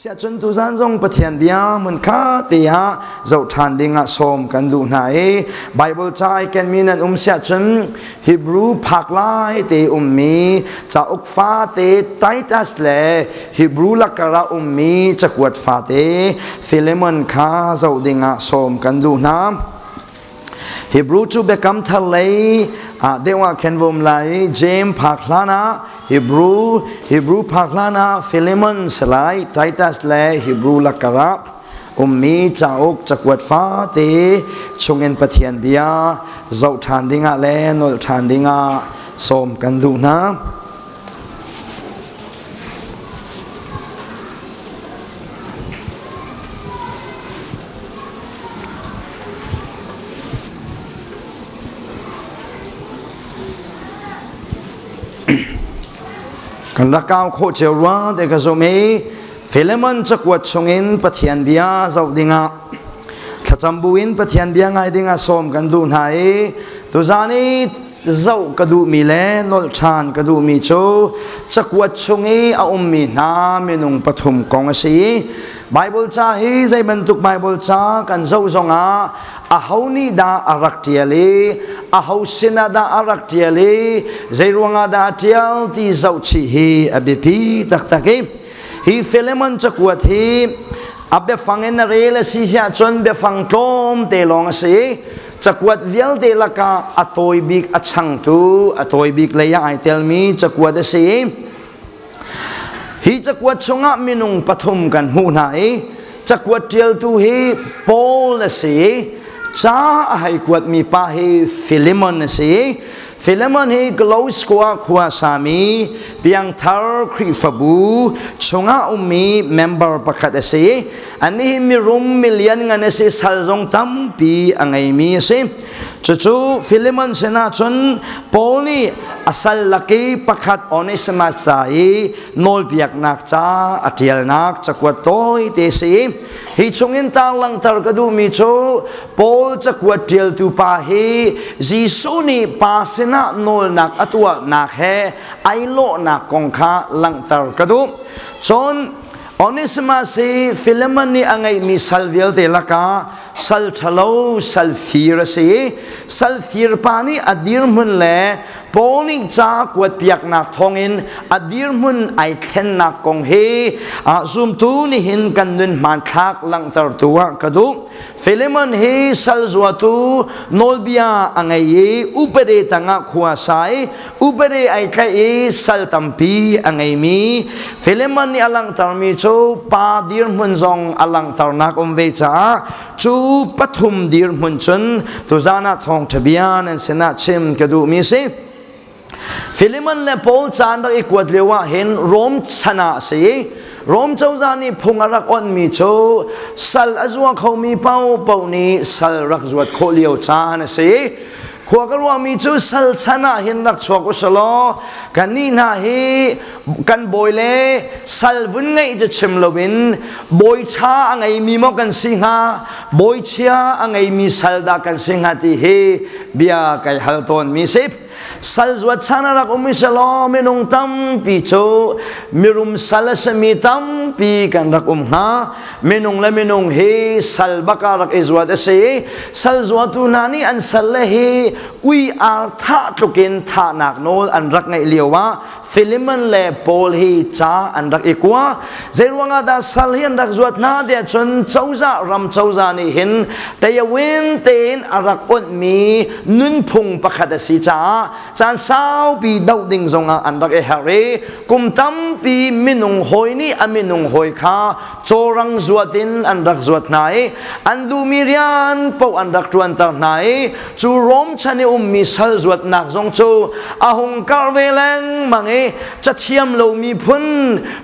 Siahcun tuzan zong Pathian bia hmunkha te ah zoh ṭhan ding ah sawm kan duh hna i Bible ca ai kenmi nan um siahcun Hebrew phak lai te ummi cauk fate Titus le Hebrew lakar ah ummi cakuat fate Philemon kha zoh ding ah sawm kan duh hna. Hebrew cu Biakam Thar lei ah deuh ah khin vum lai James phak hlan ah Hebrew Hebrew phak hlan ah Philemon salai Titus le Hebrew lakar ah ummi cauk cakuat fate chungin Pathian bia zoh ṭhan dingah le nolh ṭhan dingah sawm kan duh hna. Kan rak kau khawh cio rua te ka zum i Philemon cakuat chungin Pathian bia zoh dingah thlacam buin Pathian bia ngai dingah sawm kan duh hna i tuzan i zoh ka duhmi le nolh ṭhan ka duhmi cu cakuat chung i a ummi hna minung pathum kong a si. Bible ca hi zei bantuk Bible ca kan zoh zongah aho nih dah a rak ṭial i aho sinah dah a rak ṭial i zei ruangah dah a ṭial ti zoh chih hi a biapi taktak i hi Philemon cakuat hi a biafang in a rel a si siah cun biafang tlawm te lawng a si. Cakuat vialte lakah a tawi bik a changtu a tawi bik lei ah ai telmi cakuat a si. Hi cakuat chungah minung pathum kan hmuh hna i cakuat ṭialtu hi Paul a si i ca a hei kuatmi pa hi Philemon a si. Philemon hi Kolose khua khua sami piangthar Khrihfabu chungah ummi member pakhat a si. Anih hi mirum milian ngan a si, sal zong tampi a ngeimi a si. Cucu Philemon sinah cun Paul nih a sal lak i pakhat Onesimas ca i nawlpiaknak ca a ṭialnak cakuat tawite a si. Hi chungin tarlangter ka duhmi cu Paul cakuat ṭialtu pa hi Jesuh nih pa sinah nawlnak a tuahnak he ai lawhnak kong kha langhter ka duh. Cun Onesimas hi Philemon nih a ngeihmi sal vialte lakah sal ṭhalo sal fir a si. Sal fir pa nih a dirhmun le Paul nih ca kuatpiaknak thawngin a dirhmun ai thlennak kong hi zumtu nihin kan nun hmanthlak langhtertu ah ka duh. Philemon hi sal zuatu nawlbia a ngei i upade tangah khua sa i upade ai tlaih i sal tampi a ngeimi Philemon nih a langhtermi cu pa dirhmun zong a langhternak um ve caah cu pathum dirhmun cun tuzan ah thawngṭha bia nan sinah chim ka duhmi a si. Philemon le Paul caan rak i kuat lio ah hin Rom chan ah a si i Rom cozah nih phung a rak onhmi cu sal a zua khomi paohpaoh nih sal rak zuat khawh lio caan a si. Khua ka ruahmi cu sal chan ah hin rak chuak usalaw kannih hna hi kan bawi le sal vun ngeih cu chim loin bawi ṭha a ngeimi maw kan si hnga bawi chia a ngeimi sal dah kan si hnga ti hi bia kai hal tawnmi si. Sal zuat chan a rak um i selaw minung tampi cu mirum sal a simi tampi kan rak um hnga. Minung le minung hi sal bak ah rak i zuat a si. Sal zuatu hna nih an sal le hi ui ar thah tlukin thahnak nawl an rak ngeih lio ah Philemon le Paul hi ca an rak i kua. Zeiruangah dah sal hi an rak zuat hna tiah cun cozah ram cozah nih hin tayawin tein a rak onhmi nunphung pakhat a si caah caan saupi doh ding zongah an rak i herh i kum tampi minung hawi nih a minung hawi kha cawrang zuat in an rak zuat hna i an duhmi rian paoh an rak ṭuanter hna i cu Rom chan i ummi sal zuatnak zong cu a hung karh ve lengmang i cathiam lomi phun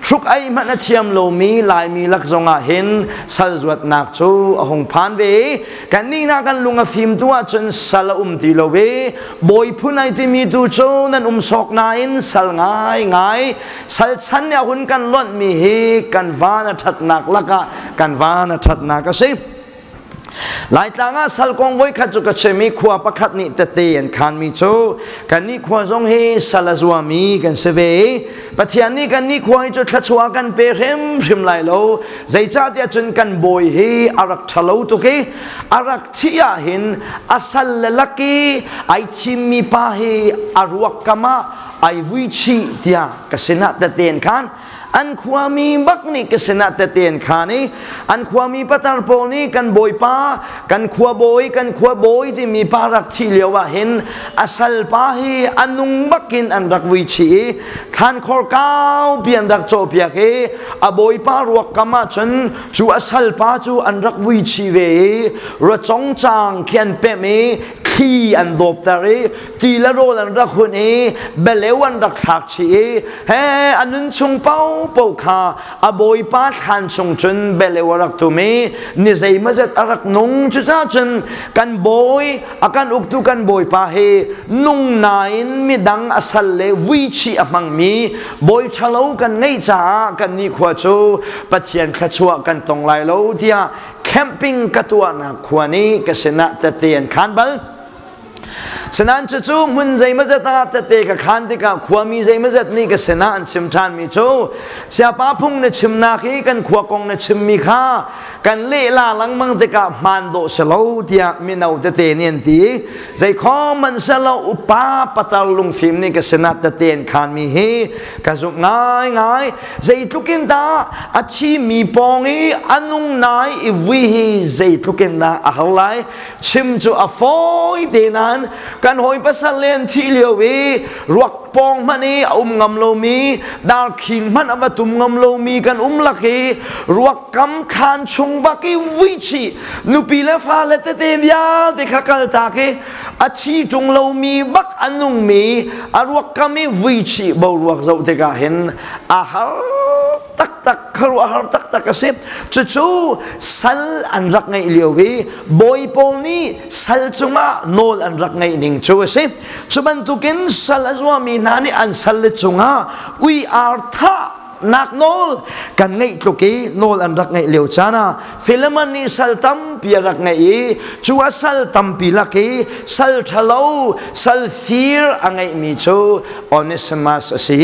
hruk ei hmanh a thiam lomi Laimi lak zongah hin sal zuatnak cu a hung phan ve i kannih hna kan lung a fim tu ahcun sal a um ti lo i bawi phun ai timi tu cu nan um sawk nain sal ngaingai Sal chan nih a hun kan lonhmi hi kan van a ṭhatnak lakah kan van a ṭhatnak a si. Laitlang ah sal kong voikhat cu ka chim i khua pakhat nih tete an khanmi cu kannih khua zong hi sal a zuami kan si ve i Pathian nih kannih khua hi cu thluachuah kan pe hrimhrim lai lo. Zeicahtiah cun kan bawi hi a rak ṭhalo tuk i a rak thih ah hin a sal le lak i ai thimmi pa hi a ruak kam ah ai vui chih tiah ka sinah tete an khan. An khuami bak nih ka sinah tete an khan i an khuami patar pawl nih kan bawipa, kan khua bawi, kan khua bawi timi pa rak thih lio ah hin a salpa hi a nung bakin an rak vui chih i thlankhor kaupi an rak cawhpiak i a bawipa ruak kam ah cun cu a salpa cu an rak vui chih ve i racong cang khi an pemh i thli an dawpter i ti le rawl an rak hun i beleu an rak thlak chih i he a nun chung paohpaoh kha a bawipa thlan chung cun beleu a rak tum i ni zeimawzat a rak nung. Cucaah cun kan bawi, a kan uktu kan bawipa hi nung nain midang a sal le vuichih a hmangmi bawi ṭhalo kan ngeih caah kan nih khua cu Pathian thluachuah kan tong lai lo tiah camping ka tuahnak khua nih ka sinah tete an khan bal. Sinain cucu hmun zeimawzat ah tete ka khan tikah khuami zeimawzat nih ka sinah an chim ṭhanmi cu siapa phung na chimnak hi kan khua kong na chimmi kha kan lehla lengmang tikah hmaan dawh si lo tiah mino tete nih an ti. Zeikhom hmanh sehlo upa patar lungfim nih ka sinah tete an khanmi hi ka zumh ngaingai. Zeitluk in dah a thimi pawng i a nung nai i vui hi zeitluk in dah a har lai. Chim cu a fawi te nain kan hawi pasal le an thih lio i ruak pawng hmanh i a um ngam lomi, darkhing hmanh a va tum ngam lomi kan um lak i ruak kam khaan chung bak i vuichih nupi le fale tete vialte kha kaltak i a thi ṭung lomi bak a nungmi a ruak kam i vuichih boruak zoh tikah hin a har taktak, khuaruahhar taktak a si. Cucu sal an rak ngeih lio i bawi pawl nih sal cungah nawl an rak ngeih ning cu a si. Cu bantukin sal a zuami hna nih an sal le cungah ui ar thah nak nawl kan ngeih tluk i nawl an rak ngeih lio caan ah Philemon nih sal tampi a rak ngeih i cu a sal tampi lak i sal ṭhalo, sal fir a ngeihmi cu Onesimus a si.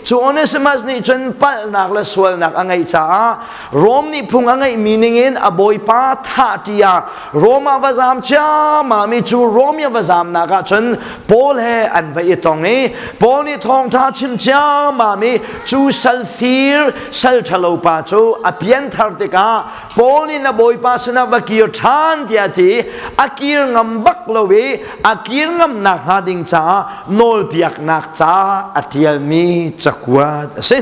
Cu Onesimus nih cun palhnak le sualnak a ngeih caah Rom nih phung a ngeihmi ningin a bawipa thah ṭi ah Rom ah va zaam ciammam i cu Rom i a va zaamnak ah cun Paul he an va i tong i Paul nih thawngṭha chim ciammam i cu sal fir, sal ṭhalo pa cu a pianthar tikah Paul nih na bawipa sinah va kir ṭhan tiah a ti. A kir ngam bak lo i a kir ngam nakhnga ding caah nawlpiaknak ca a ṭialmi cakuat a si.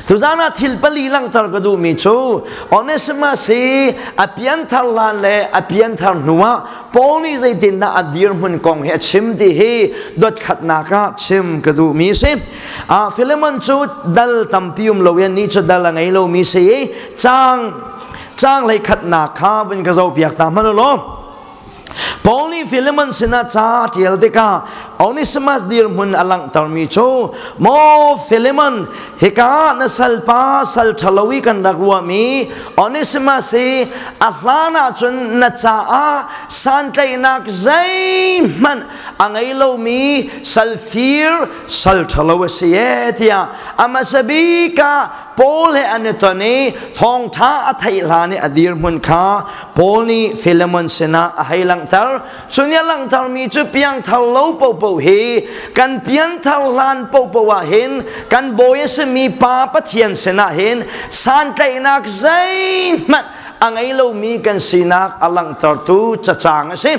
Tuzan ah thil pali langhter ka duhmi cu Onesimus hi a pianthar hlan le a pianthar hnuah Paul nih zeitindah a dirhmun kong hi a chim ti hi dotkhatnak ah chim ka duhmi a si. Philemon cu dal tampi um lo i anih cu dal a ngei lomi si i caang caang hleikhatnak kha vun ka zohpiak ta hmanh u law. Paul nih Philemon sinah ca a ṭial tikah Onesimus dirhmun a langhtermi cu, Maw Philemon, hika na salpa sal ṭhalo i kan rak ruahmi Onesimus hi a hlan ahcun na caah santlaihnak zeihmanh a ngei lomi salfir sal ṭhalo a si ee tiah a hmasa bik ah Paul he an i ton i thawngṭha a theih hlan i a dirhmun kha Paul nih Philemon sinah a hei langhter. Cu nih a langhtermi cu piangthar lo paohpaoh hi kan pianthar hlan paohpaoh ah hin kan bawi a simi Pa Pathian sinah hin santlaihnak zeihmanh a ngei lomi kan sinak a langhtertu cacang a si.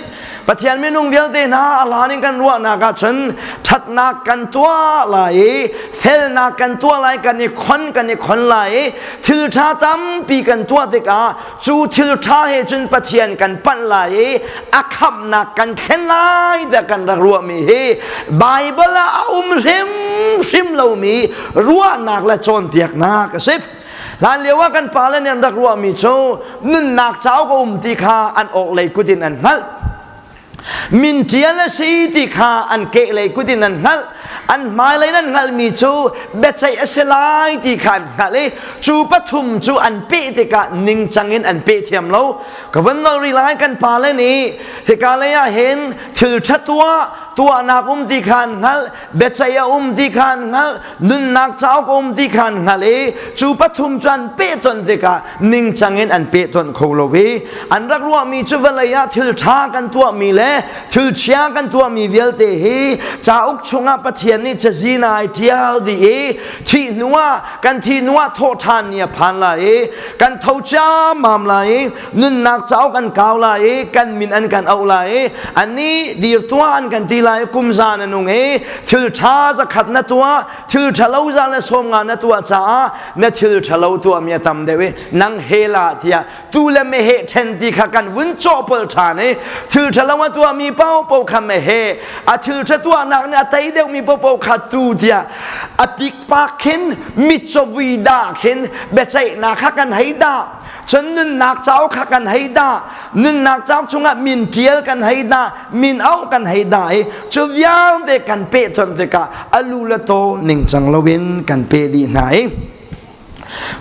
Pathian minung vialte hna a hlan in kan ruahnak ahcun ṭhatnak kan tuah lai i felnak kan tuah lai, kan i khon kan i khon lai i thil ṭha tampi kan tuah tikah cu thil ṭha he cun Pathian kan panh lai i a khamhnak kan thlen lai tiah kan rak ruahmi hi Baibal ah a um hrimhrim lomi ruahnak le cawnpiaknak a si. Hlan lio ah kan pale nih an rak ruahmi cu nunnak cauk a um ti kha an orhlei kut in an hngalh. Min ṭial a si ti kha an kehlei kut in an hngalh. An hmailei nan hngalhmi cu biaceih a si lai ti kha an hngalh i cu pathum cu an peh tikah ningcang in an peh thiam lo. Ka vun nol rih lai kan pale nih hika lei ah hin thil ṭha tuah tuahnak um ti kha an hngalh biaceih a um ti kha an hngalh nunnak cauk a um ti kha an hngalh i cu pathum cu an pehtonh tikah ningcang in an pehtonh kho lo i an rak ruahmi cu vawlei ah thil ṭha kan tuahmi le thil chia kan tuahmi vialte hi cauk chungah Pathian nih cazin ai ṭial dih i thih hnuah kan thih hnuah thawhṭhan ni a phan lai i kan tho ciammam lai i nunnak cauk an kau lai i kan min an kan auh lai i annih dir tuah an kan ti lai i kum za na nung i thil ṭha zakhat na tuah thil ṭhalo za le 50 na tuah caah na thil ṭhalo tuahmi a tam deuh i nang hela tiah tu le meheh ṭhen ti kha kan vun cawhpolh ṭhan i thil ṭhalo a tuahmi paohpaoh kha meheh a thil ṭha tuahnak nih a tei deuhmi paohpaoh kha tu tiah a pikpak khin mitcawvui dah khin biaceihnak kha kan hei dah. Cun nunnak cauk kha kan hei dah. Nunnak cauk chungah min ṭial kan hei dah, min auh kan hei dah i cu vialte kan pehtonh tikah a lu le taw ningcang loin kan peh dih hna i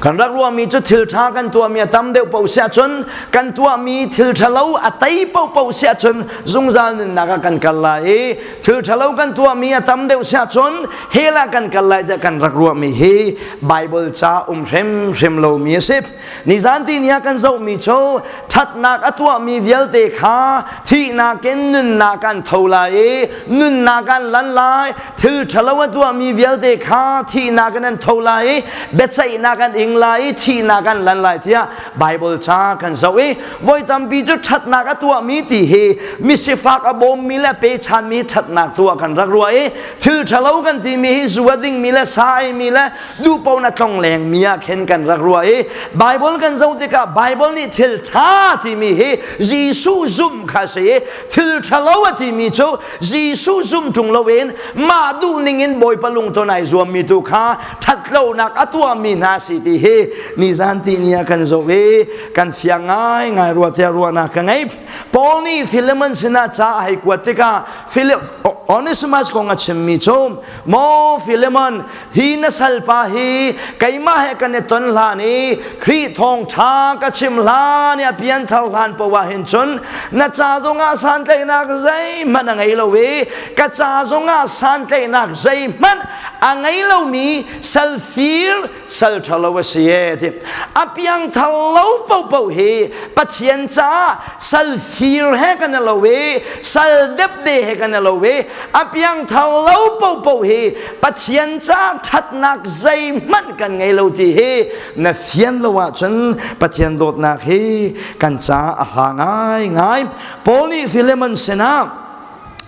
kan rak ruahmi cu thil ṭha kan tuahmi a tam deuh paoh siah cun kan tuahmi thil ṭhalo a tei paohpaoh siah cun zungzal nunnak ah kan kal lai i thil ṭhalo kan tuahmi a tam deuh siah cun hell ah kan kal lai tiah kan rak ruahmi hi Bible ca um hrimhrim lomi a si. Nizan ti ni ah kan zohmi cu ṭhatnak a tuahmi vialte kha thihnak in nunnak an tho lai i nunnak an lan lai. Thil ṭhalo a tuahmi vialte kha thihnak in an tho lai i biaceihnak an ing lai i thihnak an lan lai tiah Bible ca kan zoh i voi tampi cu ṭhatnak a tuahmi ti hi misifak a bawmmi le pechanmi ṭhatnak tu ah kan rak ruah i thil ṭhalo kan timi hi zu a dingmi le sa eimi le duhpaoh na tlongleng mi ah khin kan rak ruah i Bible kan zoh tikah Bible nih thil ṭha timi hi Jesuh zumh kha si i thil ṭhalo a timi cu Jesuh zumh ṭung loin mah duh ning in Bawipa lungton ai zuammi tu kha ṭhatlonak a tuahmi hna si ti hi nizan ti ni ah kan zoh i kan fiang ngai ngai rua tiah ruahnak ka ngei. Paul nih Philemon sinah ca a hei kuat tikah Philip Onesimus kong a chimmi cu Maw Philemon hi na salpa hi keimah he kan i ton hlan i Khrih thawngṭha ka chim hlan i a pianthar hlan poah hin cun na ca zongah santlaihnak zeihmanh a ngei lo i ka ca zongah santlaihnak zeihmanh a ngei lomi salfir sal ṭhalo a si e ti a piangthar lo paohpaoh hi Pathian caah sal fir he kan i lo i sal depde he kan i lo i a piangthar lo paohpaoh hi Pathian caah ṭhatnak zeihmanh kan ngei lo ti hi na fian lo ahcun Pathian dawtnak hi kan caah a hla ngaingai. Paul nih Philemon sinah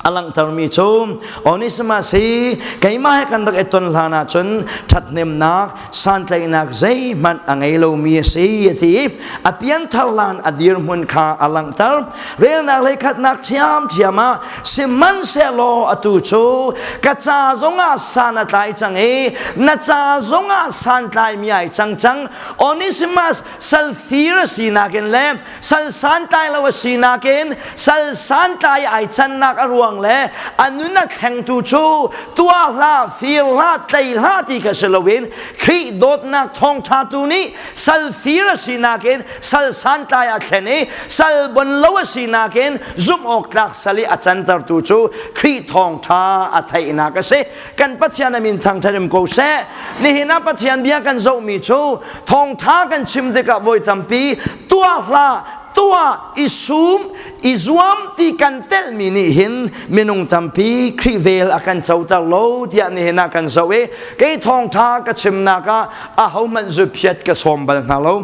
a langhtermi cu Onesimus hi keimah he kan rak i ton hlan ahcun ṭhathnemnak santlaihnak zeihmanh a ngei lomi a si a ti. A pianthar hlan a dirhmun kha a langhter. Relnak lei khatnak ṭhiamṭhiam ah sihmanhsehlaw atu cu ka ca zongah san a tlai cang i na ca zongah santlaimi ai cang cang. Onesimus salfir a sinak in le sal santlai lo a sinak in sal santlai ai cannak a ruang le a nun a thlengtu cu tuah hlah fir hlah tlei hlah ti kha si loin Khrih dawtnak thawngṭha tu nih sal fir a sinak in sal santlai a thlen i sal bon lo a sinak in zumh awk tlak sal i a cantertu cu Khrih thawngṭha a theihnak a si. Kan Pathian a min thangṭhat um ko seh. Nihin ah Pathian bia kan zohmi cu thawngṭha kan chim tikah voi tampi tuah hlah, tuah, i sum, i zuam ti kan telhmi nih hin minung tampi Khrih vel a kan coter lo tiah nihin ah kan zoh i kei thawngṭha ka chimnak ah ahohmanh zuphiat ka sawm bal hna lo.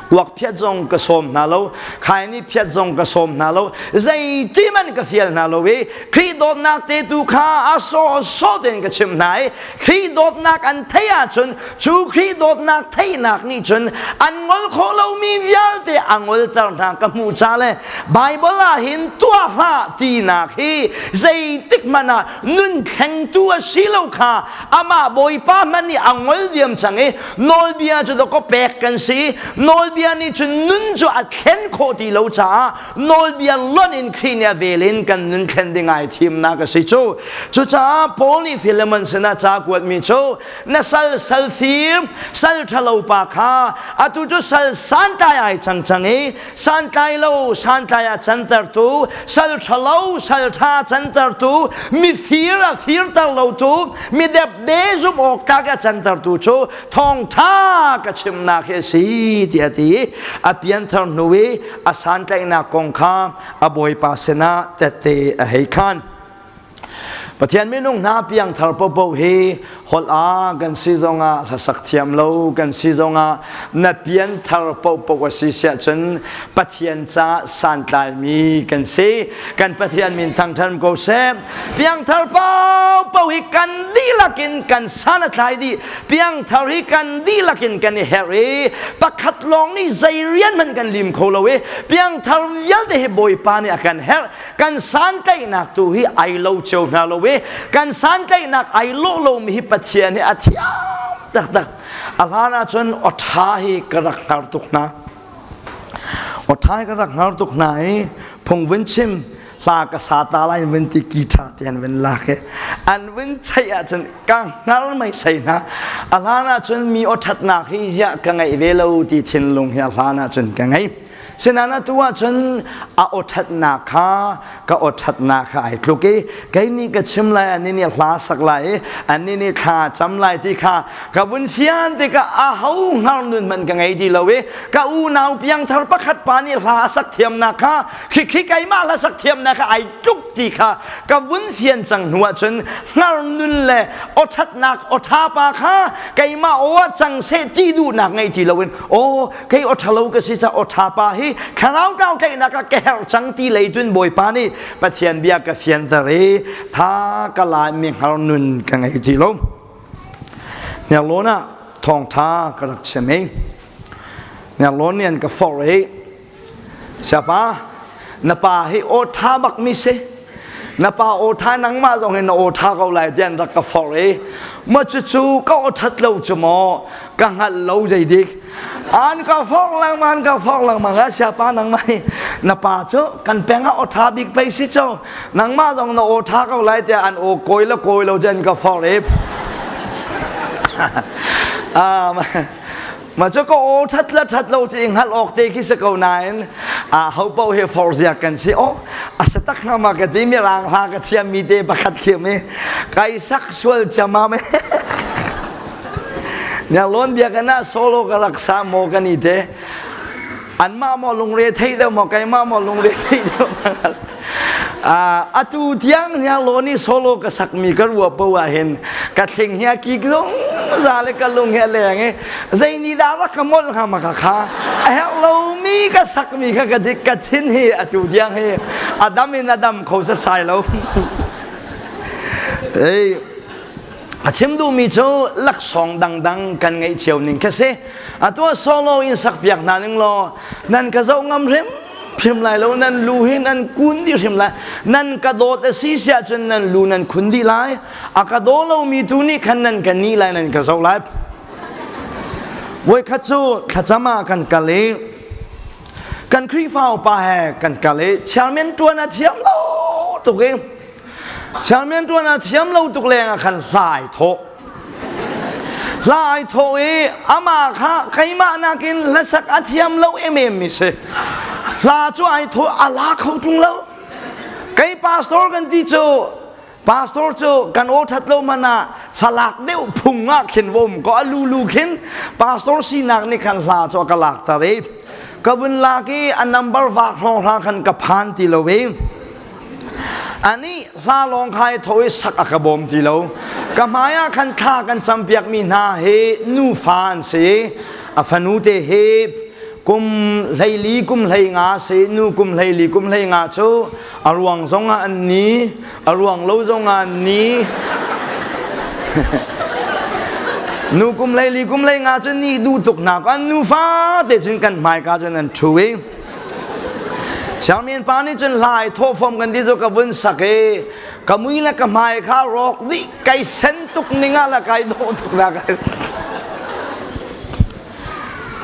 Kuak phiat zong ka sawm hna lo, khaini phiat zong ka sawm hna lo, zeiti man ka fial hna lo i Khrih dawtnak te tu kha a sawh sawh tein ka chimh hna i Khrih dawtnak an theih ahcun cu Khrih dawtnak theihnak nih cun an ngol khawh lomi vialte a ngolter hna ka hmuh ca le Bible ah hin tuah hlah tinak hi zeitik hmanh ah nun thlengtu a si lo kha amah Bawipa hmanh nih a ngol diam cang i nawlbia cu dawkaw pek kan si. Nawlbia nih cun nun cu a thlen khawh ti lo caah nawlbia lonh in Khrih nih a vel in kan nun thlen ding ai thimnak a si cu. Cucaah Paul nih Philemon sinah ca kuatmi cu na sal sal fir sal ṭhalo pa kha atu cu sal santlai ai cang cang i santlai lo santlai a cantertu sal ṭhalo sal ṭha cantertu mifir a firter lotu mi depde zumh awk tlak a cantertu cu thawngṭha ka chimnak hi a si tiah a ti i a pianthar hnu i a santlaihnak kong kha a bawipa sinah tette a hei khan. Pathian minung hna piangthar popo hi holh a kan si zongah hlasak thiam lo kan si zongah na pianthar popo a si siah cun Pathian caah santlaimi kan si. Kan Pathian min thangṭhan ko seh. Piangthar popo hi kan dihlak in kan san a tlai dih. Piangthar hi kan dihlak in kan i herh i pakhat lawng nih zei rian hmanh kan lim kho lo i piangthar vialte hi Bawipa nih a kan herh. Kan santlaihnak tu hi ai lo cio hna lo i kan santlaihnak ai lawh lomi hi Pathian hi a thiam taktak. A hlan ahcun awṭha hi ka rak hngar tuk hna. Awṭha hi ka rak hngar tuk hna i phung vun chim hla ka sa ta lai vun ti ki ṭha te an vun lak i an vun cheih ahcun ka hngar mei sei hna. A hlan ahcun mi awṭhatnak hi ziah ka ngeih ve lo ti thinlung hi a hlan ahcun ka ngei. Sinain atu ahcun a awṭhatnak kha ka awṭhatnak kha ai tluk i kei nih ka chim lai annih nih hla sak lai i annih nih thla cam lai ti kha ka vun fian tikah aho hngar nun hmanh ka ngei ti lo i ka unau piangthar pakhat pa nih hla a sak thiamnak kha khikhi keimah hla sak thiamnak kha ai tluk ti kha ka vun fian cang hnu ahcun hngar nun le awṭhatnak awṭha pa kha keimah aw ah cang seh ti duhnak ngei ti loin aw kei aw ṭhalo ka si ca aw ṭha pa hi thlarau kau tlaihnak ah ka herh cang ti lei tun Bawipa nih Pathian bia ka fianter i tha ka la mi hngar nun ka ngei ti lo. Hniarlawn ah thawngṭha ka rak chim i Hniarlawn nih an ka forh i Siapa na pa hi aw ṭha bak mi si na pa aw ṭha nangmah zong hin na aw ṭha ko lai tiah an rak ka forh i ma cucu ka aw ṭhat lo cu maw ka hngalh lo zeidik an ka forh lengmang an ka forh lengmang a siapa nangmah hi na pa cu kan peng ah aw ṭha bik pei si co nangmah zong na aw ṭha ko lai tiah an aw kawi le kawi lo tiah an ka forh i Ma cu ka aw ṭhat le ṭhat lo cu i hngalh awk te khi si ko nain a ho paoh hi forziak kan si. Oh, a si tak hnga ma ka ti mirang hla ka thiam mi te pakhat thiam i kai sak sual ciamam e. Nya lawn bia kan ah solo ka rak sa maw kan i te. Anmah maw lungre thei deuh maw keimah maw lungre thei deuh atu tiang nia lawn i solo ka sakmi ka rua po ah hin ka thling hi a kik zung za le ka lung hi a leng i zei ni dah rak ka molh hnga ma ka kha a herh lomi ka sakmi kha ka dik ka thin hi atu tiang hi a dam in a dam kho sasai lo ei a chim duhmi cu laksawng dangdang kan ngeih cio ning kha si atu solo in sak piak hna ning law nan ka zoh ngam hrim hrim lai lo nan lu hi nan kun dih hrim lai nan ka dawt a si siah cun nan lu nan khun dih lai a ka daw lomi tu nih khan nan ka nih lai nan ka zoh lai voikhat cu thlacam ah kan kal i kan Khrihfa upa he kan kal i chairman tuan a thiam lo tuk i Chairman tuan a thiam lo tuk leng ah khan hla ai thawh. Hla ai thawh i amah kha keimah nakin hlasak a thiam lo emem mi si. Hla cu ai thawh a la kho ṭung lo. Kei pastor kan ti cu pastor cu kan aw ṭhat lo man ah hlalak deuh phung ah khin vom ko a lulu khin pastor sinak nih khan hla cu a ka lak tar i ka vun lak i a number vak hrawng hra khan ka phan ti lo i Anih hla lawng kha i tho i sak a ka bawm ti lo. Ka hmai ah khan thla kan campiakmi hna hi nufa an si. A fanu te hi kum 14 kum 15 si nu kum 14 kum 15 cu a ruang zong ah an ni a ruang lo zong ah an ni nu kum 14 kum 15 cu ni duh tuk hna ko an nufa te cun kan hmaika cun an ṭhu i Siangmin pa nih cun hla i thawhfawm kan ti cu ka vun sak i ka mui le ka hmai kha rawk dih kai sen tuk ning ah le kai dawh tuk na kai.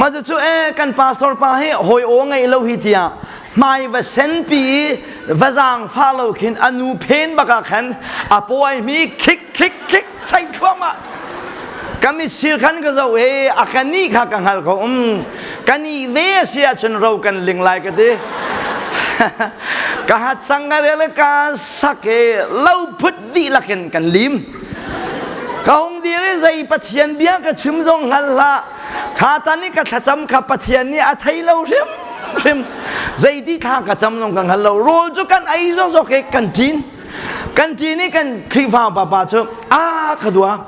Mah cu e kan pastor pa hi hawi aw ngei lo hi tiah hmai va senpi i va zaangfah lo khin a nu phen bak ah khan a pawi mi khik khik khik chai thluahmah. Ka mitsir khan ka zoh i a ka nih kha ka hngal ko um ka nih ve a si ahcun ro kan ling lai ka ti. Ka hat cang ka rel ka sak i lo phut dihlak in kan lim. Ka hung dir i zei Pathian bia ka chim zong hngal hlah. Kha tan i ka thlacam kha Pathian nih a thei lo hrimhrim. Zeiti thla ka cam zong ka hngal lo. Rawl cu kan ei zokzok i kan ṭin. Kan ṭin i kan Khrihfa papa cu a ka dua.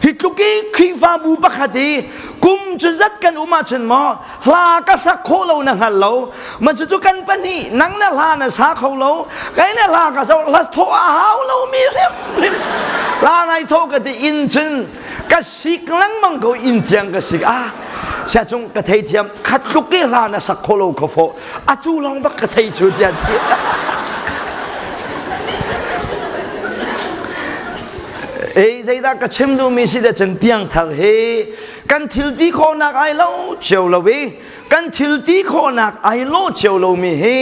Hi tluk i Khrihfabu pakhat i kum cu zat kan um ahcun maw hla ka sak khawh lo na hngal lo. Ma cucu kan pahnih nang le hla na sa kho lo. Kai le hla ka so hla thawh a hau lo mi hrimhrim. Hla nai thawh ka ti inn cun ka sik lengmang ko inn tiang ka sik ah sia cung ka thei thiam khat tluk i hla na sak kho lo kho fo atu lawng bak ka thei cu tiah ti ei zeidah ka chim duhmi si de cun piangthar hi kan thil ti khawhnak ai lo cio lo i kan thil ti khawhnak ai lo cio lomi hi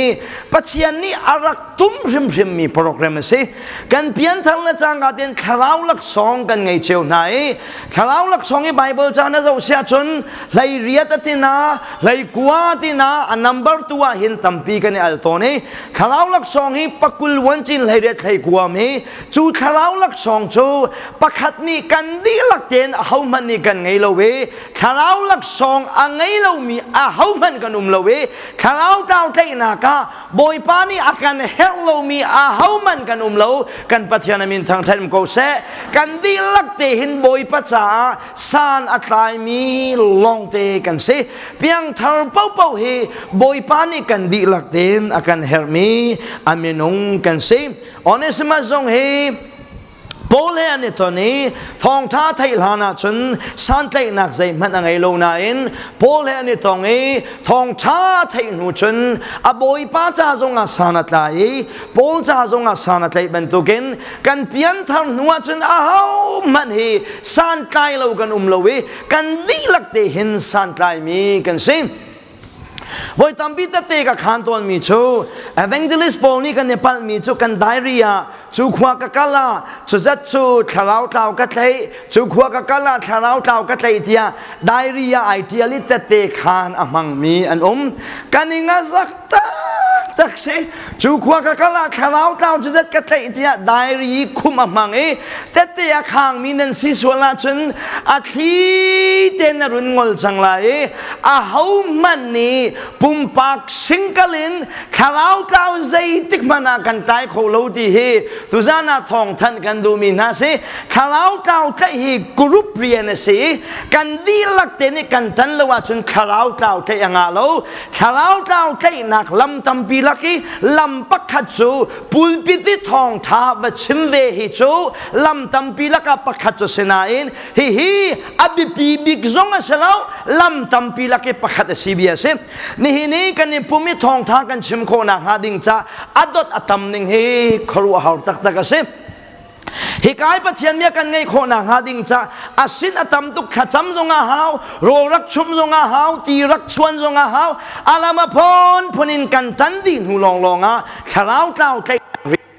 Pathian nih a rak tum hrimhrimmi program a si. Kan pianthar le cangka tein thlarau laksawng kan ngei cio hna i thlarau laksawng i Bible ca na zoh siah cun hlei riat a tina hlei kua tina a number tu ah hin tampi kan i al tawn i thlarau laksawng hi pakul wan cin hlei riat hlei kua mi cu thlarau laksawng cu pakhat nih kan dihlak tein ahohmanh nih kan ngei lo i thlarau laksawng a ngei lomi ahohmanh kan um lo i thlarau tlau tlaihnak ah Bawipa nih a kan herh lomi ahohmanh kan um lo. Kan Pathian a min thangṭhat ko seh. Kan dihlak te hin Bawipa caah san a tlaimi lawngte kan si. Piangthar paohpaoh hi Bawipa nih kan dihlak tein a kan herhmi a minung kan si. Onesimus zong hi Paul he an i ton i thawngṭha theih hlan ahcun santlaihnak zeihmanh a ngei lo nain Paul he an i tong i thawngṭha theih hnu cun a bawipa ca zongah san a tlai i Paul ca zongah san a tlaih bantukin kan pianthar hnu ahcun ahohmanh hi santlai lo kan um lo i kan dihlak te hin santlaimi kan si. Voi tampi tette ka khaan tawnmi cu evangelist pawl nih kan i palhmi cu kan diary ah cu khua ka kal ah cu zat cu thlarau tlau ka tlaih cu khua ka kal ah thlarau tlau ka tlaih tiah diary ah ai ṭial i tette khaan a hmangmi an um. Kan i ngazak taktak si. Cu khua ka kal ah thlarau tlau cu zat ka tlaih tiah diary khum a hmang i tette a khangmi nan si sual ahcun a thli te na run ngol cang lai i ahohmanh nih pumpak singkal in thlarau tlau zeitik hmanh ah kan tlai kho lo ti hi tuzan ah thawngthanh kan duhmi hna si. Thlarau tlau tlaih hi group rian a si. Kan dihlak te nih kan tan lo ahcun thlarau tlau tlaih a ngah lo. Thlarau tlau tlaihnak lam tampi lak i lam pakhat cu pulpit i thawngtha va chim ve hi cu lam tampi lakah pakhat cu si nain hihi a biapi bik zong a si lo, lam tampi lak i pakhat a si bia a si. Nihin i kan i pum i thawngtha kan chim khawh nakhnga ding ca a dot a tam ning hi khuaruahhar taktak a si. Hikai Pathian bia kan ngeih khawh nakhnga ding ca a sin a tam tuk. Thlacam zong a hau, rawl rak chum zong a hau, ti rak chuan zong a hau, alam a phun phun in kan tan dih hnu lawnglawng ah thlarau tlau tlaih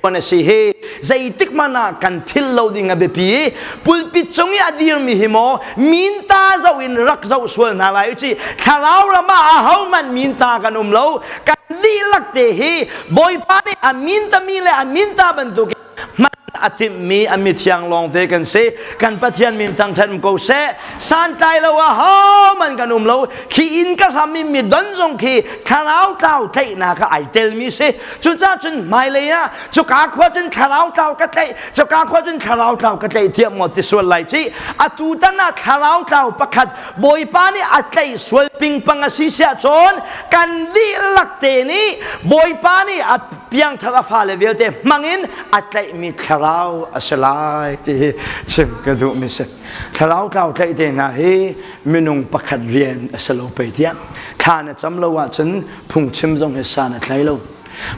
an a si hi zeitik hmanh ah kan philh lo ding a biapi i pulpit cung i a dirmi hi maw minta zoh in rak zoh sual hna lai u ci. Thlarau ram ah ahohmanh minta kan um lo. Kan dihlak te hi Bawipa nih a minta mi le a minta bantuk hman a timhmi a mithiang lawngte kan si. Kan Pathian min thangṭhat ko seh. Santlai lo ahohmanh kan um lo. Khi inn ka hram i mi don zong khi thlarau tlau tlaihnak ah ai telmi si. Cucaah cun hmailei ah cuka khua cun thlarau tlau ka tlaih, cuka khua cun thlarau tlau ka tlaih tiah maw ti sual lai ci. Atu tan ah thlarau tlau pakhat Bawipa nih a tlaih sual pingpang a si siah cun kan dihlak te nih Bawipa nih a piangthar a fale vialte hmangin a tlaihmi thlarau a si lai ti hi chim ka duhmi si. Thlarau tlau tlaih te hna hi minung pakhat rian a si lo pei tiah. Thla na cam lo ahcun phungchim zong hi san a tlai lo.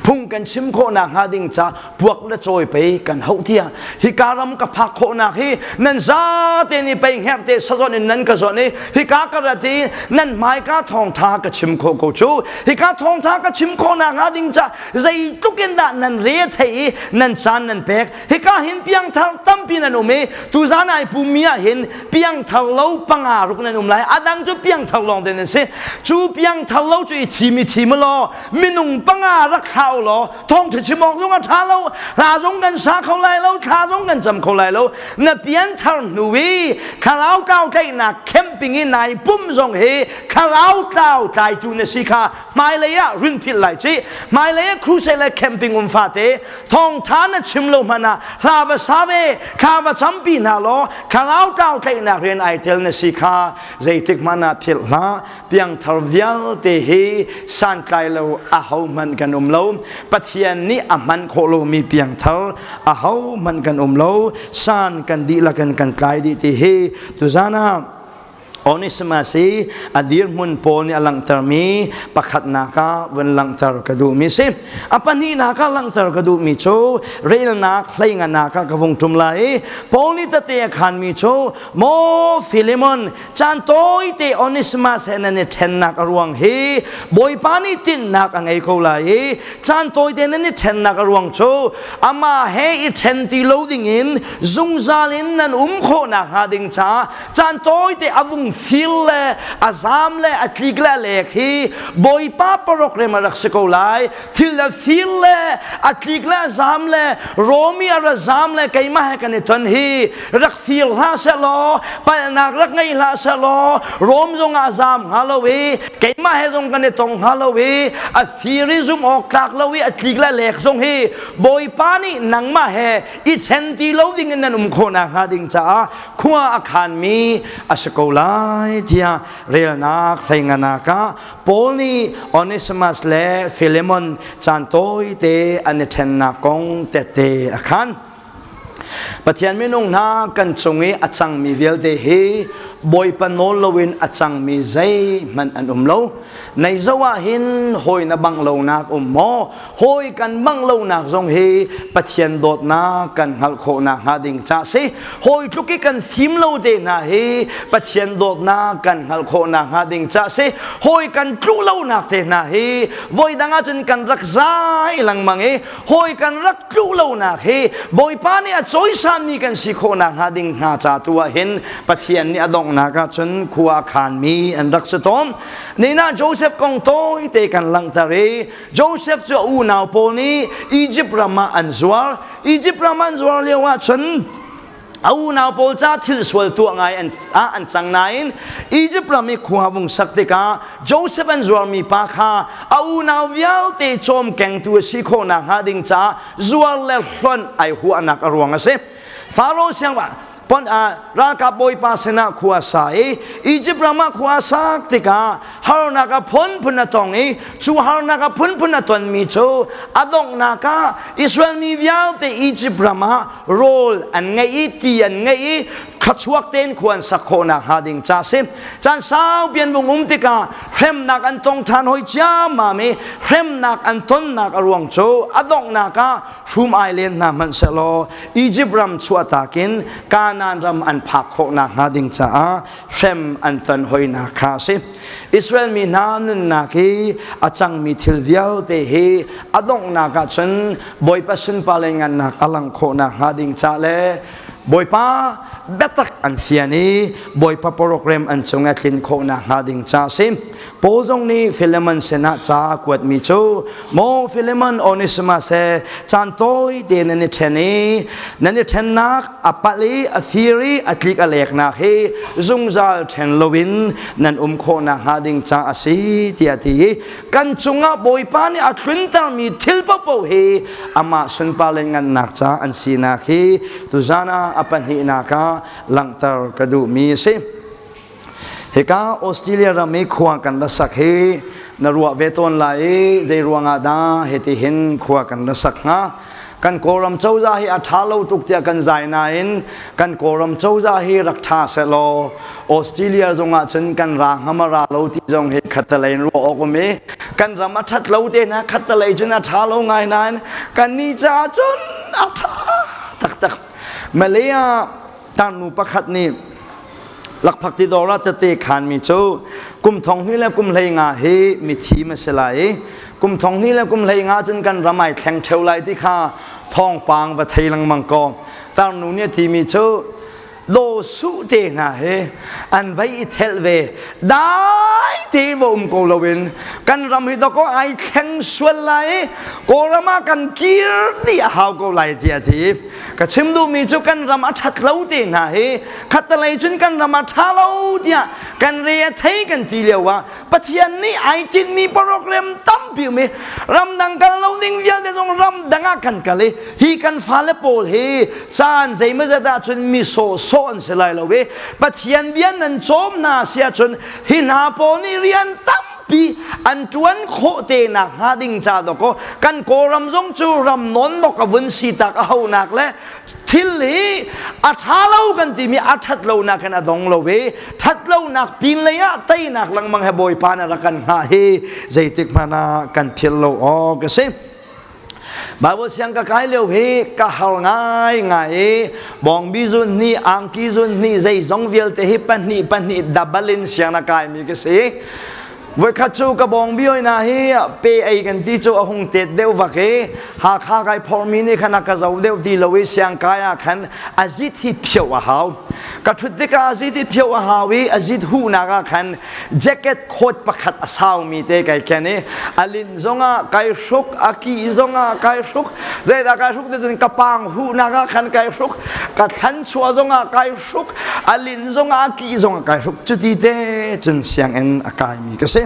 Phung kan chim khawhnak hnga ding ca puak le cawi pei kan hauh tiah hika ram ka phak khawhnak hi nan zate nih pei hngerhte sazawn in nan ka zawn i hika ka rat i nan hmaika thawngtha ka chim khawh ko cu. Hika thawngtha ka chim khawhnak hnga ding ca zeitluk in dah nan re thei i nan caan nan pek. Hika hin piangthar tampi nan um i tuzan ai pummi ah hin piangthar lo panga ruk nan um lai. A dang cu piangthar lawng te nan si. Cu piangthar lo cu i thim i thim law minung panga rak thlau law thawngṭha chim awk zong a ṭha lo. Hla zong kan sa kho lai lo, thla zong kan cam kho lai lo. Na pianthar hnu i thlarau tlau tlaihnak camping i nai pum zong hi thlarau tlau tlaitu na si kha hmailei ah run philh lai ci. Hmailei ah crusade le camping um fate thawngtha na chim lo hmanh ah hla va sa ve thla va campi hna law thlarau tlau tlaihnak rian ai tel na si kha zeitik hmanh ah philh hlah. Piangthar vialte hi santlai lo aho hmanh kan um lo. Pathian nih a hman khawh lomi piangthar aho hmanh kan um lo. San kan dihlak in kan tlai dih ti hi tuzan ah Onesimus i a dirhmun Paul nih a langhtermi pakhatnak ah vun langhter ka duhmi si. A pahnihnak ah langhter ka duhmi cu relnak hleinganak ah ka vung ṭum lai i Paul nih tete a khanmi cu Maw Philemon, caan tawite Onesimus he nan i ṭhennak a ruang hi Bawipa nih tinhnak a ngei ko lai i caan tawite nan i ṭhennak a ruang cu amah he i ṭhen ti lo dingin zungzal in nan um khawhnak hnga ding caah caan tawite a vung fil le a zam le a tlik le a lek hi Bawipa program a rak si ko lai. Thil a fil le a tlik le a zam le Romi a ra zam le keimah he kan i ton hi rak fir hlah seh law, palhnak rak ngei hlah seh law, Rom zong ah zam hnga lo i keimah he zong kan i tong hnga lo i a fir i zumh awk tlak lo i a tlik le lek zong hi Bawipa nih nangmah he i ṭhen ti lo ding in nan um khawh nakhnga ding caah khua a khanmi a si ko lai tiah relnak hleinganak ah Paul nih Onesimus le Philemon caan tawite an i ṭhennak kong tette a khan. Pathian minung hna kan cung i a cangmi vialte hi Bawipa nawl loin a cangmi zeihmanh an um lo. Nei zo ah hin hawi na bangh lonak um maw? Hawi kan bangh lonak zong hi Pathian dawtnak kan hngalh khawhnak hnga ding ca si. Hawi tluk i kan fim lo te hna hi Pathian dawtnak kan hngalh khawhnak hnga ding ca si. Hawi kan tluh lonak te hna hi voi dang ahcun kan rak zai lengmang i hawi kan rak tluh lonak hi Bawipa nih a cawisanmi kan si khawhnak hnga ding hna ca tu ah hin Pathian nih a donghnak ah cun khua a khanmi an rak si tawn. Nina Joseph kong tawite kan langhter i Joseph cu a unau pawl nih Egypt ram ah an zuar. Egypt ram an zuar lio ah cun a unau pawl ca thil sual tuah ngai an, ah an cang nain Egypt ram i khua vung sak tikah Joseph an zuarmi pa kha a unau vialte cawmkengtu a si khawhnak hnga ding caah zuar le hlonh ai huahnak a ruang a si. Faro siang pon ralkap bawipa sinah khua sa i Egypt ram ah khua sak tikah harnak a phunphun a tong i cu harnak a phunphun a tonmi cu a donghnak ah Israel mi vialte Egypt ram ah rawl an ngeih i ti an ngeih i thluachuak tein khua an sak khawhnak hnga ding ca si. Caan saupi an vung um tikah hremnak an tong ṭhan hoi ciammam i hremnak an tonnak a ruang cu a donghnak ah hrum ai len hna hmanh sehlaw Egypt ram chuahtak in Kanaan ram an phak khawhnak hnga ding caah hrem an ton hoinak kha a si. Israel mi hna nunnak hi a cangmi thil vialte hi a donghnak ah cun Bawipa sunpar le ngannak a lang khawhnak hnga ding ca le Bawipa biatak an fian i Bawipa program an cung a tlin khawhnak hnga ding ca a si. Paul zong nih Philemon sinah ca a kuatmi cu Maw Philemon Onesimus he caan tawi te nan i ṭhen i nan i ṭhennak a palh i a fir i a tlik a leknak hi zungzal ṭhen loin nan um khawhnak hnga ding ca a si tiah a ti i kan cungah Bawipa nih a tluntermi thil paohpaoh hi amah sunpar le ngannak ca an sinak hi tuzan ah a pahnihnak ah langhter ka duhmi a si. Hika Australia ram i khua kan ra sak hi na ruah ve tawn lai i zei ruangah dah hiti hin khua kan ra sak hnga? Kan Kawlram cozah hi a ṭha lo tuk tiah kan zai nain kan Kawlram cozah hi rak ṭha sehlaw Australia zong ah cun kan ra hnga ma ra lo ti zong hi khattelei in ruah awk um i kan ram a ṭhat lo te hna khattelei cun a ṭha lo ngai nain kan nih caah cun a ṭha taktak. Malay ah tarnu pakhat nih lakphak ti dawr ah tete khanmi cu kum thong hnih le kum hlei nga hi mithi ma si lai i kum thong hnih le kum hlei nga cun kan ram ai thleng ṭheo lai ti kha thawngpang va thei lengmang ko. Tarnu nih a timi cu daw suh te hna hi an vai i thelh ve, dai te va um ko loin kan ram hi dawkaw ai thleng sual lai i Kawlram ah kan kir dih a hau ko lai tiah a ti. Ka chim duhmi cu kan ram a ṭhat lo te hna hi khattelei cun kan ram a ṭha lo tiah kan re a thei kan ti lio ah Pathian nih ai tinhmi program tampi um i ramdang kal lo ding vialte zong ramdang ah kan kal i hi kan fale pawl hi caan zeimawzat ah cun mi sawhsawh an si lai lo i Pathian bia nan cawm hna si ahcun hi hna pawl nih rian tampi an ṭuan khawh te nak hnga ding ca dawkaw kan Kawlram zong cu ram nawn bok a vun si tak a honak le thil hi a ṭha lo kan timi a ṭhat lonak in a dong lo i ṭhat lonak pin lei ah teinak lengmang he Bawipa na rak kan hngah hi zeitik hmanh ah kan philh lo awk a si. Bible siang ka kai lio hi ka har ngai ngai i bawngbi zun hnih angki zun hnih zeizong vialte hi pahnih pahnih double in siang na kai mi ka si. Voikhat cu ka bawngbi oi na hi pe ei kan ti cu a hung tet deuh vak i Hakha kai phormi nih khan a ka zo deuh ti lo i siangkai ah khan a zit hi phioh a hau. Ka ṭhut tikah a zit hi phioh a hau i a zit huhnak ah khan jacket coat pakhat a saumi te kai ken i a linh zongah kai hruk, a kih zongah kai hruk, zeidah kai hruk ti cun ka paang huhnak ah khan kai hruk, ka thlan chuah zongah kai hruk, a linh zongah a kih zongah kai hruk. Cuti te cun sianginn a kaimi ka si.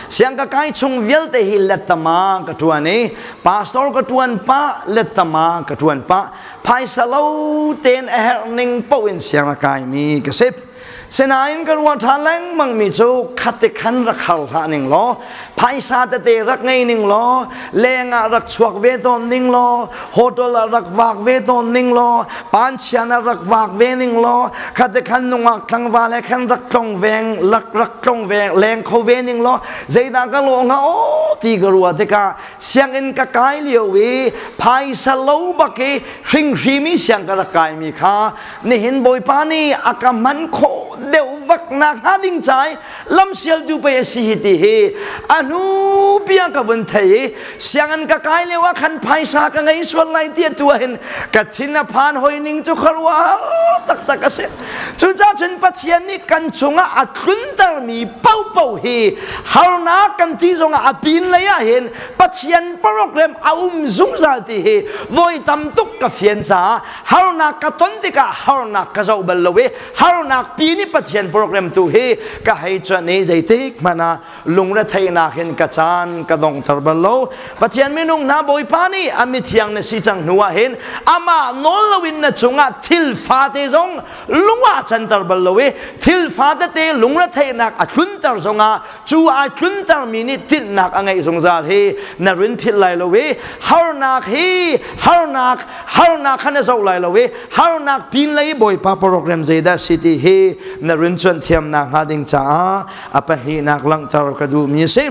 Siang ka kai chung vialte hi lettama ka ṭuan i pastor ka ṭuan pah, lettama ka ṭuan pah, phaisa lo tein a herh ning paoh in siang a kaimi ka si. Sinain ka ruah ṭhan lengmang mi cu khati khan rak har hlah ning law, phaisa tete rak ngei ning law, leng ah rak chuak ve tawn ning law, hotel ah rak vak ve tawn ning law, panchian ah rak vak ve ning law, khati khan nungak tlangval he khan rak tlong veng, rak rak tlong veng, leng kho ve ning law, zeidah ka lawh hnga aw ti ka ruah tikah sianginn ka kai lio i phaisa lo bak i hringhrimi siang ka rak kaimi kha nihin Bawipa nih a ka hman khawh deuh vak nak hnga ding ca i lamsialtu pei a si hi ti hi a hnu bia ka vun thei i sianginn ka kai lio ah khan phaisa ka ngei sual lai ti atu ah hin ka thin a phan hoi ning cu khuaruahhar taktak a si. Cucaah cun Pathian nih kan cungah a tluntermi paohpaoh hi harnak kan ti zongah a pin lei ah hin Pathian program a um zungzal ti hi voi tam tuk ka fian caah harnak ka ton tikah harnak ka zoh bal lo i harnak pi nih Pathian program tu hi ka hei cuanh i zeitik hmanh ah lungretheihnak in ka caan ka donghter bal lo. Pathian minung hna, Bawipa nih a mithiang na si cang hnu ah hin amah nawl loin na cungah thil fate zong lung ah canter bal lo i thil fatete lungretheihnak a tlunter zongah cu ai tluntermi nih tinhnak a ngeih zungzal hi na rin philh lai lo i harnak hi harnak harnak kha na zoh lai lo i harnak pin lei Bawipa program zeidah si ti hi na rin cuanh thiamnak hnga ding caah a pahnihnak langhter ka duhmi a si.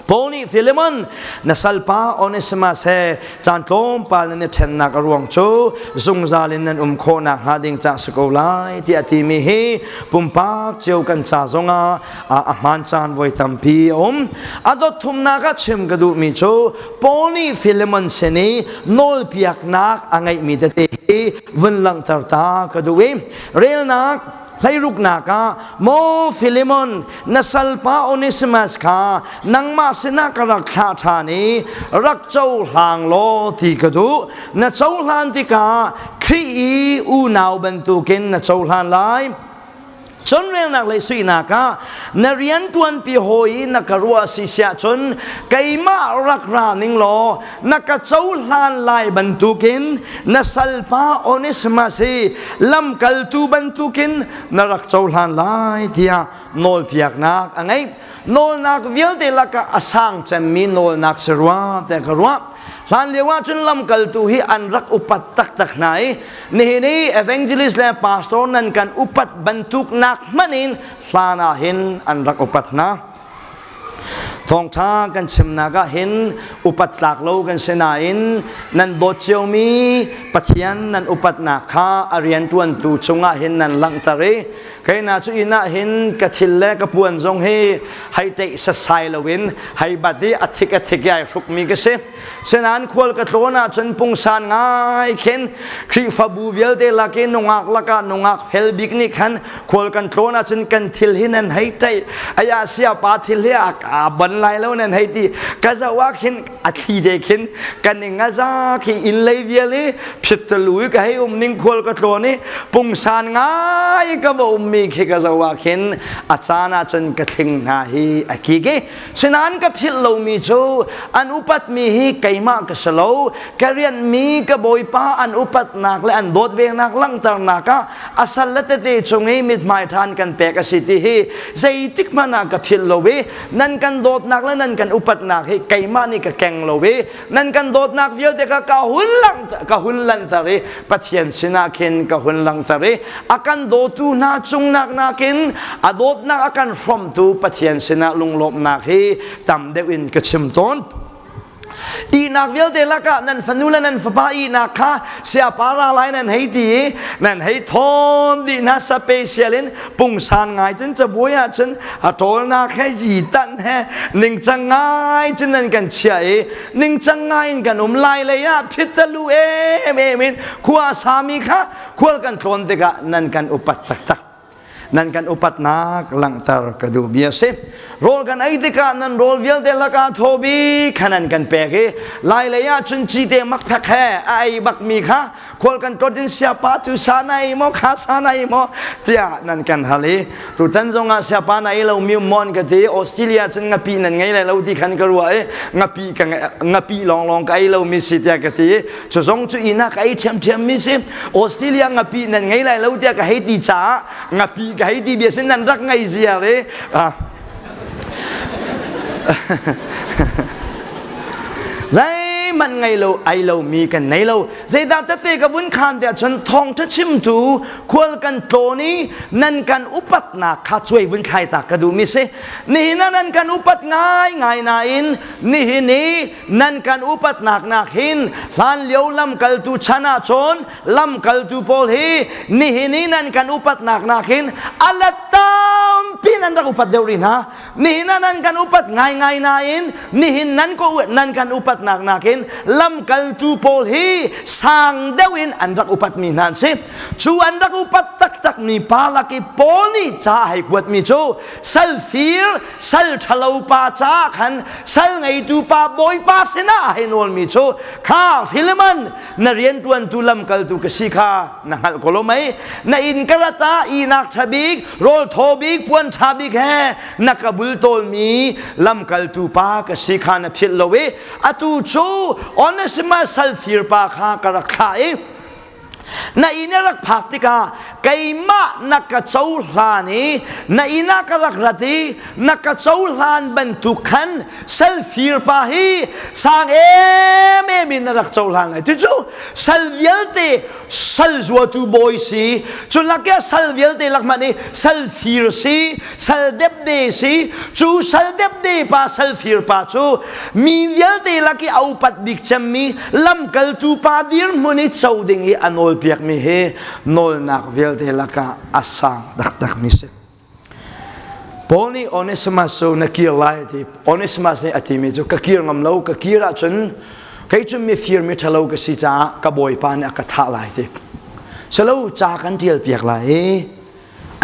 Paul nih Philemon, na salpa Onesimus he caan tlawmpal nan i ṭhennak a ruang cu zungzal in nan um khawhnak hnga ding caah si ko lai tiah a timi hi pumpak cio kan ca zongah a hmaan caan voi tampi a um. A dot thumnak ah chim ka duhmi cu Paul nih Philemon sin i nawlpiaknak a ngeihmi tete hi vun langhter ta ka duh i relnak hleiruknak ah maw Philemon, na salpa Onesimus kha nangmah sinah ka rak thlah ṭhan i rak cohlang law ti ka duh. Na cohlan tikah Khrih i unau bantukin na cohlan lai. Cun relnak le suinak ah na rian ṭuanpi hawi i na ka ruah si siah cun keimah rak ra ning law na ka cohlan lai bantukin na salpa Onesimus hi lamkaltu bantukin na rak cohlan lai tiah nawlpiaknak a ngeih. Nawlnak vialte lakah a sang cemmi nawlnak si rua tiah ka ruah. Hlan lio ah cun lamkaltu hi an rak upat taktak hna i nihin i evangelist le pastor nan kan upat bantuk nak hmanh in hlan ah hin an rak upat hna. Thawngṭha kan chimnak ah hin upat tlak lo kan si nain nan dawt ciomi Pathian nan upatnak kha a rianṭuantu cungah hin nan langhter i keina cu inn ah hin ka thil le ka puan zong hi hei ṭeih setsai loin hei bat i a thik a thik i ai hrukmi ka si. Sinain khual ka tlawn ahcun pungsan ngai khin Khrihfabu vialte lak i nungak lakah nungak fel bik nih khan khual kan tlawn ahcun kan thil hi nan hei ṭaih aya siapa thil hi a ban lai lo nan hei ti ka zoh ah khin a thli te khin kan ning a za khi inn lei vial i phittalu i ka hei um ning khual ka tlawn i pungsan ngai ka va ummi khi ka zoh ah khin a caan ahcun ka thling hna hi a kik i Sinain ka philh lomi cu an upatmi hi keimah ka si lo. Ka rianhmi ka bawipa an upatnak le an dawt venak langhternak ah a sal le tete cung i mithmai ṭhan kan pek a si ti hi zeitik hmanh ah ka philh lo i nan kan dawtnak le nan kan upatnak hi keimah nih ka keng lo i nan kan dawtnak vialte kha ka hun lang ka hun langhter i Pathian sinah khin ka hun langhter i a kan dawtu hna cungnak nakin a dawtnak a kan hrawmtu Pathian sinah lunglawmhnak hi tam deuh in ka chim tawn. Ihnak vialte lakah nan fanu le nan fapa ihnak kha siapa ra lai nan hei ti i nan hei thawn dih hna special in pungsan ngai cun cabuai ah cun a ṭawlnak he yitan he ningcang ngai cun nan kan chiah i ningcang ngai in kan um lai lei ah phitalu em em in khua sami kha khual kan tlawn tikah nan kan upat taktak nan kan upatnak langhter ka duh bia si rawl kan ei tikah nan rawl vialte lakah thaw bik kha nan kan pek i lai lei ah cun cite makphek he a ei bakmi kha khual kan tlawt in siapa tu sa na ei maw kha sa na ei maw tiah nan kan hal i tutan zong ah siapa na ei lo mi mon ka ti Australia cun ngapi nan ngei lai lo ti khan ka ruah i ngapi ka ngapi lawnglawng ka ei lo mi si tiah ka ti i cu zong cu inn ah ka ei ṭhiamṭhiam mi si Australia ngapi nan ngei lai lo tiah ka hei ti caah ngapi ka hei ti bia sin nan rak ngei ziar i zeihmanh ngei lo ei lo mi kan nei lo Zeidah tete ka vun khan tiah cun thawngṭha chimtu khual kan tlawn i nan kan upatnak kha cuai vun thlai ta ka duhmi si. Nihin ah nan kan upat ngaingai nain nihin i nan kan upatnak nak hin hlanlio lamkaltu chan ah cun lamkaltu pawl hi nihin i nan kan upatnak nak hin a let tampi nan rak upat deuh rih hna. Nihin ah nan kan upat ngaingai nain nihin nan ko nan kan upatnak nakin lamkaltu pawl hi sang deuh in an rak upatmi hna an si. Cu an rak upat taktakmi pa lak i Paul nih ca a hei kuatmi cu sal fir, sal ṭhalo pa caah khan sal ngeitu pa bawipa sinah a hei nawlmi cu kha Philemon na rianṭuantu lamkaltu ka si kha na hngalh ko lo mei na inn ka rat ah ihnak ṭha bik rawl thaw bik puan ṭha bik he na ka bultawlmi lamkaltu pa ka si kha na philh lo i atu cu Onesimus salfir pa kha ka rak thlah i na inn a rak phak tikah keimah na ka cohlan i na inn ah ka rak rat i na ka cohlan bantuk khan salfir pa hi sang em em in na rak cohlan lai tu cu sal vialte sal zuatu bawi si cu lak i sal vialte lak hmanh i sal fir si sal depde si cu sal depde pa sal fir pa cu mi vialte lak i a upat bik cemmi lamkaltu pa dirhmun i co ding i a nawlpiakmi hi nawlnak vialte lakah a sang taktak mi si Paul nih Onesimus cu na kir lai a ti. Onesimus nih a timi cu ka kir ngam lo, ka kir ahcun kei cu mifir miṭhalo ka si caah ka bawipa nih a ka thah lai ti. Selo ca kan ṭial piak lai i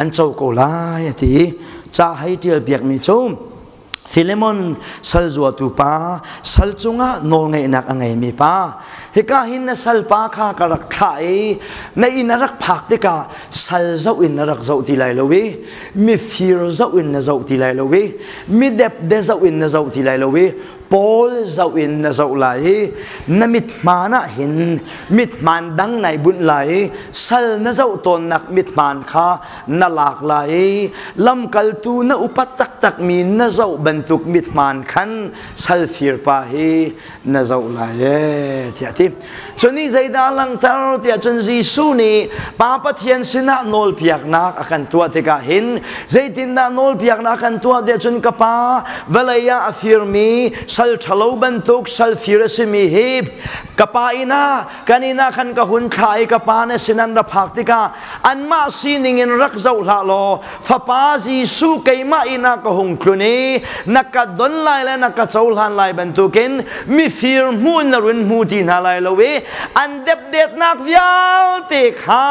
an co ko lai a ti. Ca hei ṭial piakmi cu Philemon sal zuatu pa, sal cungah nawlngeihnak a ngeimi pa, hika hin na salpa kha ka rak thlah i na inn a rak phak tikah sal zoh in na rak zoh ti lai lo i mifir zoh in na zoh ti lai lo i midepde zoh in na zoh ti lai lo i. Paul zoh in na zoh lai i na mithmaan ah hin mithmaan dang nai bunh lai i sal na zoh tawnnak mithmaan kha na lak lai i lamkaltu na upat taktakmi na zoh bantuk mithmaan khan salfir pa hi na zoh lai ee tiah a ti. Cun nih zeidah langhter tiah cun Jesuh nih Pa Pathian sinah nawlpiaknak a kan tuah tikah hin zeitindah nawlpiaknak a kan tuah tiah cun ka Pa vawlei ah a firmi sal ṭhalo bantuk sal fir a simi hi ka Pa inn ah kan inn ah khan ka hun thlah i ka Pa na sin an ra phak tikah anmah sining in rak zoh hlah law Fapa Jesuh keimah inn ah ka hung tlun i na ka don lai le na ka cohlan lai bantukin mifir hmu na run hmu ti hna lai lo i an depdetnak vialte kha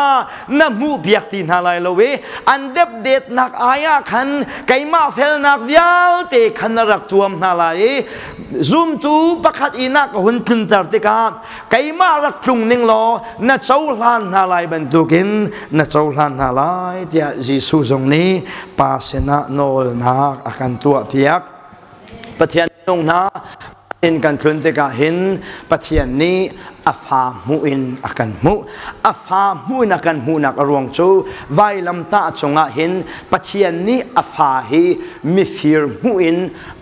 na hmuh piak ti hna lai lo i an depdetnak ai ah khan keimah felnak vialte khan na rak tuam hna lai i zumtu pakhat inn ah ka hun tlunter tikah keimah rak tlung ning law na cohlan hna lai bantukin na cohlan hna lai tiah Jesuh zong nih Pa sinah nawlnak a kan tuahpiak. Pathian nung hna in kan tlun tikah hin Pathian nih a fa hmuh in a kan hmuh. A fa hmuh in a kan hmuhnak a ruang cu vailamtah cungah hin Pathian nih a fa hi mifir hmuh in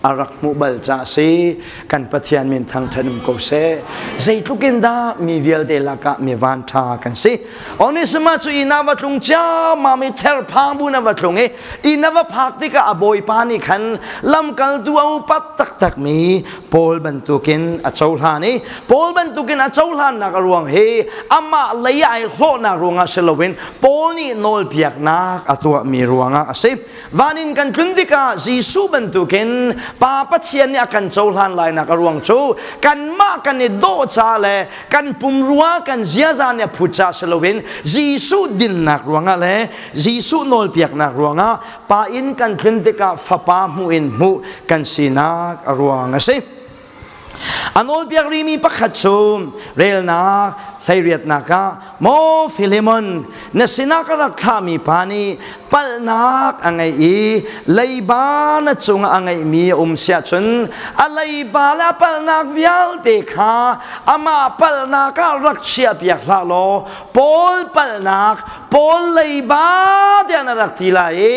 a rak hmuh bal ca a si. Kan Pathian min thangṭhat um ko seh. Zeitluk in dah mi vialte lakah mi vanṭha kan si. Onesima cu inn ah va tlung ciammam i therphang bu na va tlung i inn a va phak tikah a bawipa nih khan lamkaltu a upat taktakmi Paul bantukin a cohlan i Paul bantukin a cohlannak a ruang hi amah lei ai hlawhnak ruangah si loin Paul nih nawlpiaknak a tuahmi ruangah a si. Van in kan tlun tikah Jesuh bantukin Pa Pathian nih a kan cohlan lainak a ruang cu kanmah kan i dawh ca le kan pumrua kan ziaza nih a phut ca si loin Jesuh dinnak ruangah le Jesuh nawlpiaknak ruangah Pa in kan tlun tikah Fapa hmuh in hmuh kan sinak a ruang a si. A nawlpiak rihmi pakhat cu relnak hleiriatnak ah maw Filemon na sinah ka rak thlahmi pa nih palhnak a ngeih i leiba na cungah a ngeihmi a um siah cun a leiba le a palhnak vialte kha amah palhnak ah rak chiahpiak hlah law Paul palhnak Paul leiba tiah na rak ti lai i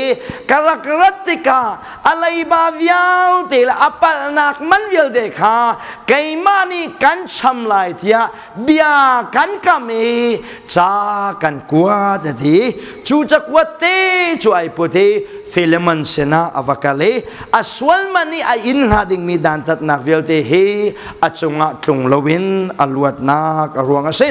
ka rak rat tikah a leiba vialte le a palhnak man vialte kha keimah nih kan cham lai tiah bia kan kam i ca kan kuat a ti. Cu cakuat te cu ai put i Philemon sinah a va kal i a sual man i a inn hnga dingmi dantatnak vialte hi a cungah tlung loin a luatnak a ruang a si.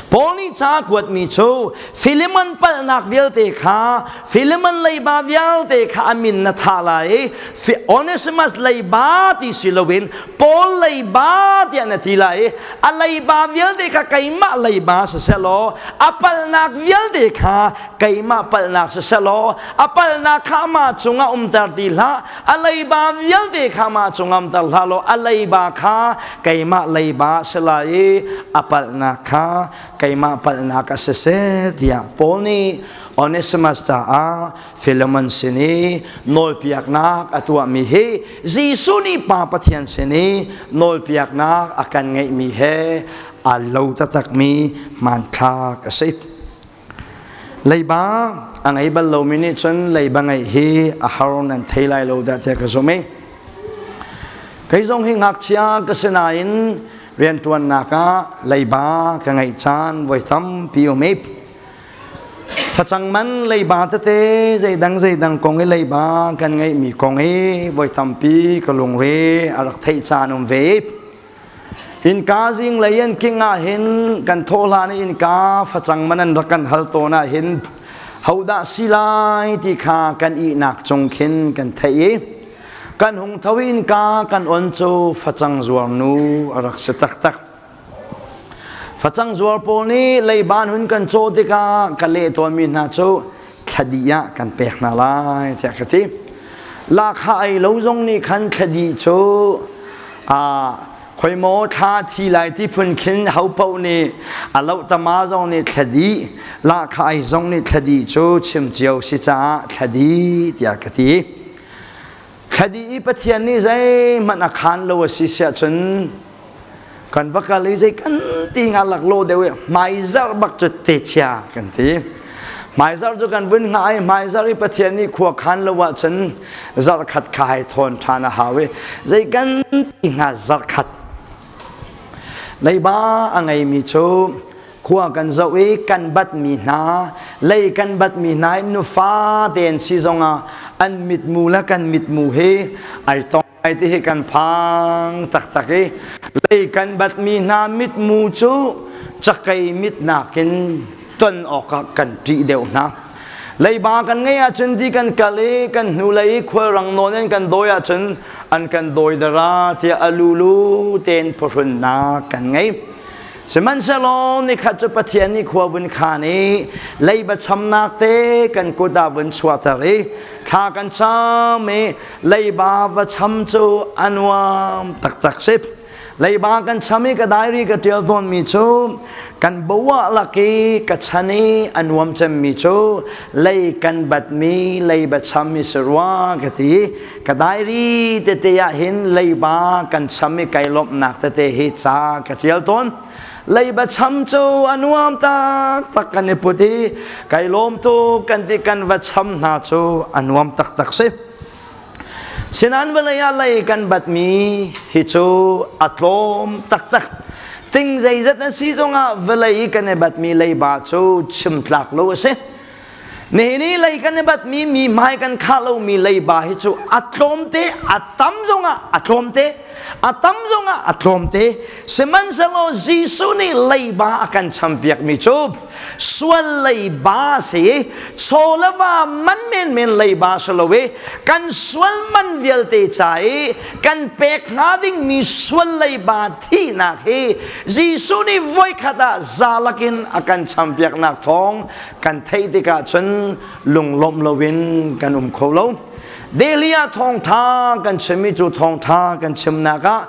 Paul nih ca a kuatmi cu Filemon palhnak vialte kha Filemon leiba vialte kha a min na thah lai i Onesimus leiba ti si loin Paul leiba tiah na ti lai i a leiba vialte kha keimah leiba siseh law a palhnak vialte kha keimah palhnak siseh law a palhnak kha amah cungah umter ti hlah a leiba vialte kha amah cungah umter hlah law a leiba kha keimah leiba a si lai i a palhnak kha keimah palhnak a si seh tiah Paul nih Onesimus caah Philemon sin i nawlpiaknak a tuahmi hi Jesuh nih Pa Pathian sin i nawlpiaknak a kan ngeihmi he aa lo taktakmi hmanthlak a si. Leiba a ngei bal lomi nih cun leiba ngeih hi a har nan thei lai lo dah tiah ka zumh i kei zong hi ngakchia ka si nain rianṭuannak ah leiba ka ngeih caan voi tampi um i facang man leiba tete zeidang zeidang kong i leiba kan ngeihmi kong i voi tampi ka lungre a rak theih caan um ve. Innka zinglei an king ah hin kan thawh hlan i innka facang man an rak kan hal tawn ah hin hodah si lai ti kha kan ihnak cung khin kan theih i kan hung tho i innka kan on cu facang zuar nu a rak si taktak. Facang zuar pawl nih leiban hun kan caw tikah ka leh tawnmi hna cu thladi ah kan pek hna lai tiah ka ti. Lahkhah ei lo zong nih khan thladi cu khoi maw thla thi lai ti phun khin ho paoh nih a loh tama zong nih thladi lahkhah ei zong nih thladi cu chim cio si caah thladi tiah ka ti. Thladi i Pathian nih zeihmanh a khaan lo a si siah cun kan va kal i zei kan ti nga laklawh deuh i hmaizarh bak cu te chia kan ti. Hmaizarh cu kan vun hngah i hmaizarh i Pathian nih khua khaan lo ahcun zarh khat kha hei thawn ṭhan a hau i zei kan ti hnga zarh khat. Leiba a ngeimi cu khua kan zoh i kan batmi hna lei kan batmi hna i nufa tein si zongah an mitmu le kan mitmu hi ai tong ai ti hi kan phang taktak i lei kan batmi hna mitmu cu cakei mit nakin ton awkah kan ṭih deuh hna. Leiba kan ngeih ahcun ti kan kal i kan hnulei i khualrang nawn in kan dawi ahcun an kan dawi dara tiah a lulu tein phuhrunnak kan ngei. Sihmanhsehlaw nikhat cu Pathian nih khua vun khaan i leiba chamnak te kan kut ah vun chuahter i thla kan cam i leiba va cham cu a nuam taktak si. Leiba kan cham i ka diary ka ṭial tawnmi cu kan boah lak i ka chan i a nuam cemmi cu lei kan batmi leiba cham i si rua ka ti. Ka diary tete ah hin leiba kan cham i kai lawmhnak tete hi ca ka ṭial tawn. Leiba cham cu a nuam taktak kan i put i kai lawm tuk kan ti kan va cham hna cu a nuam taktak si. Sinan vawlei ah lei kan batmi hi cu a tlawm taktak. Ting zeizat an si zongah vawlei i kan i batmi leiba cu chim tlak lo a si. Nihin i lei kan i batmi mi hmai kan khah lomi leiba hi cu a tlawmte, a tam zongah a tlawmte, a tam zongah a tlawmte. Sihmanhsehlaw Jesuh nih leiba a kan champiakmi cu sual leiba a si i chaw le va man menmen leiba si lo i kan sual man vialte ca i kan pek hnga dingmi sual leiba thihnak hi Jesuh nih voikhat ah zalak in a kan champiaknak thawng kan theih tikah cun lunglawmh loin kan um kho lo. Delhi ah thawngtha kan chimmi cu thawngtha kan chimnak ah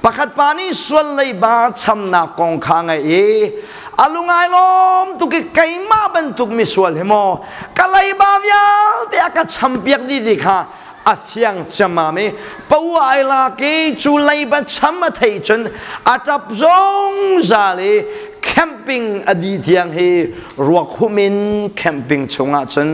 Pakhat pa nih sual leiba chamnak kong kha ngaih i a lungai lawm tuk i keimah bantuk misual hi maw ka leiba vialte a ka champiak dih ti kha a fiang ciammam i paua ai lak i cu leiba cham a theih cun a ṭap zungzal i camping a dih tiang hi ruak hum in camping chungah cun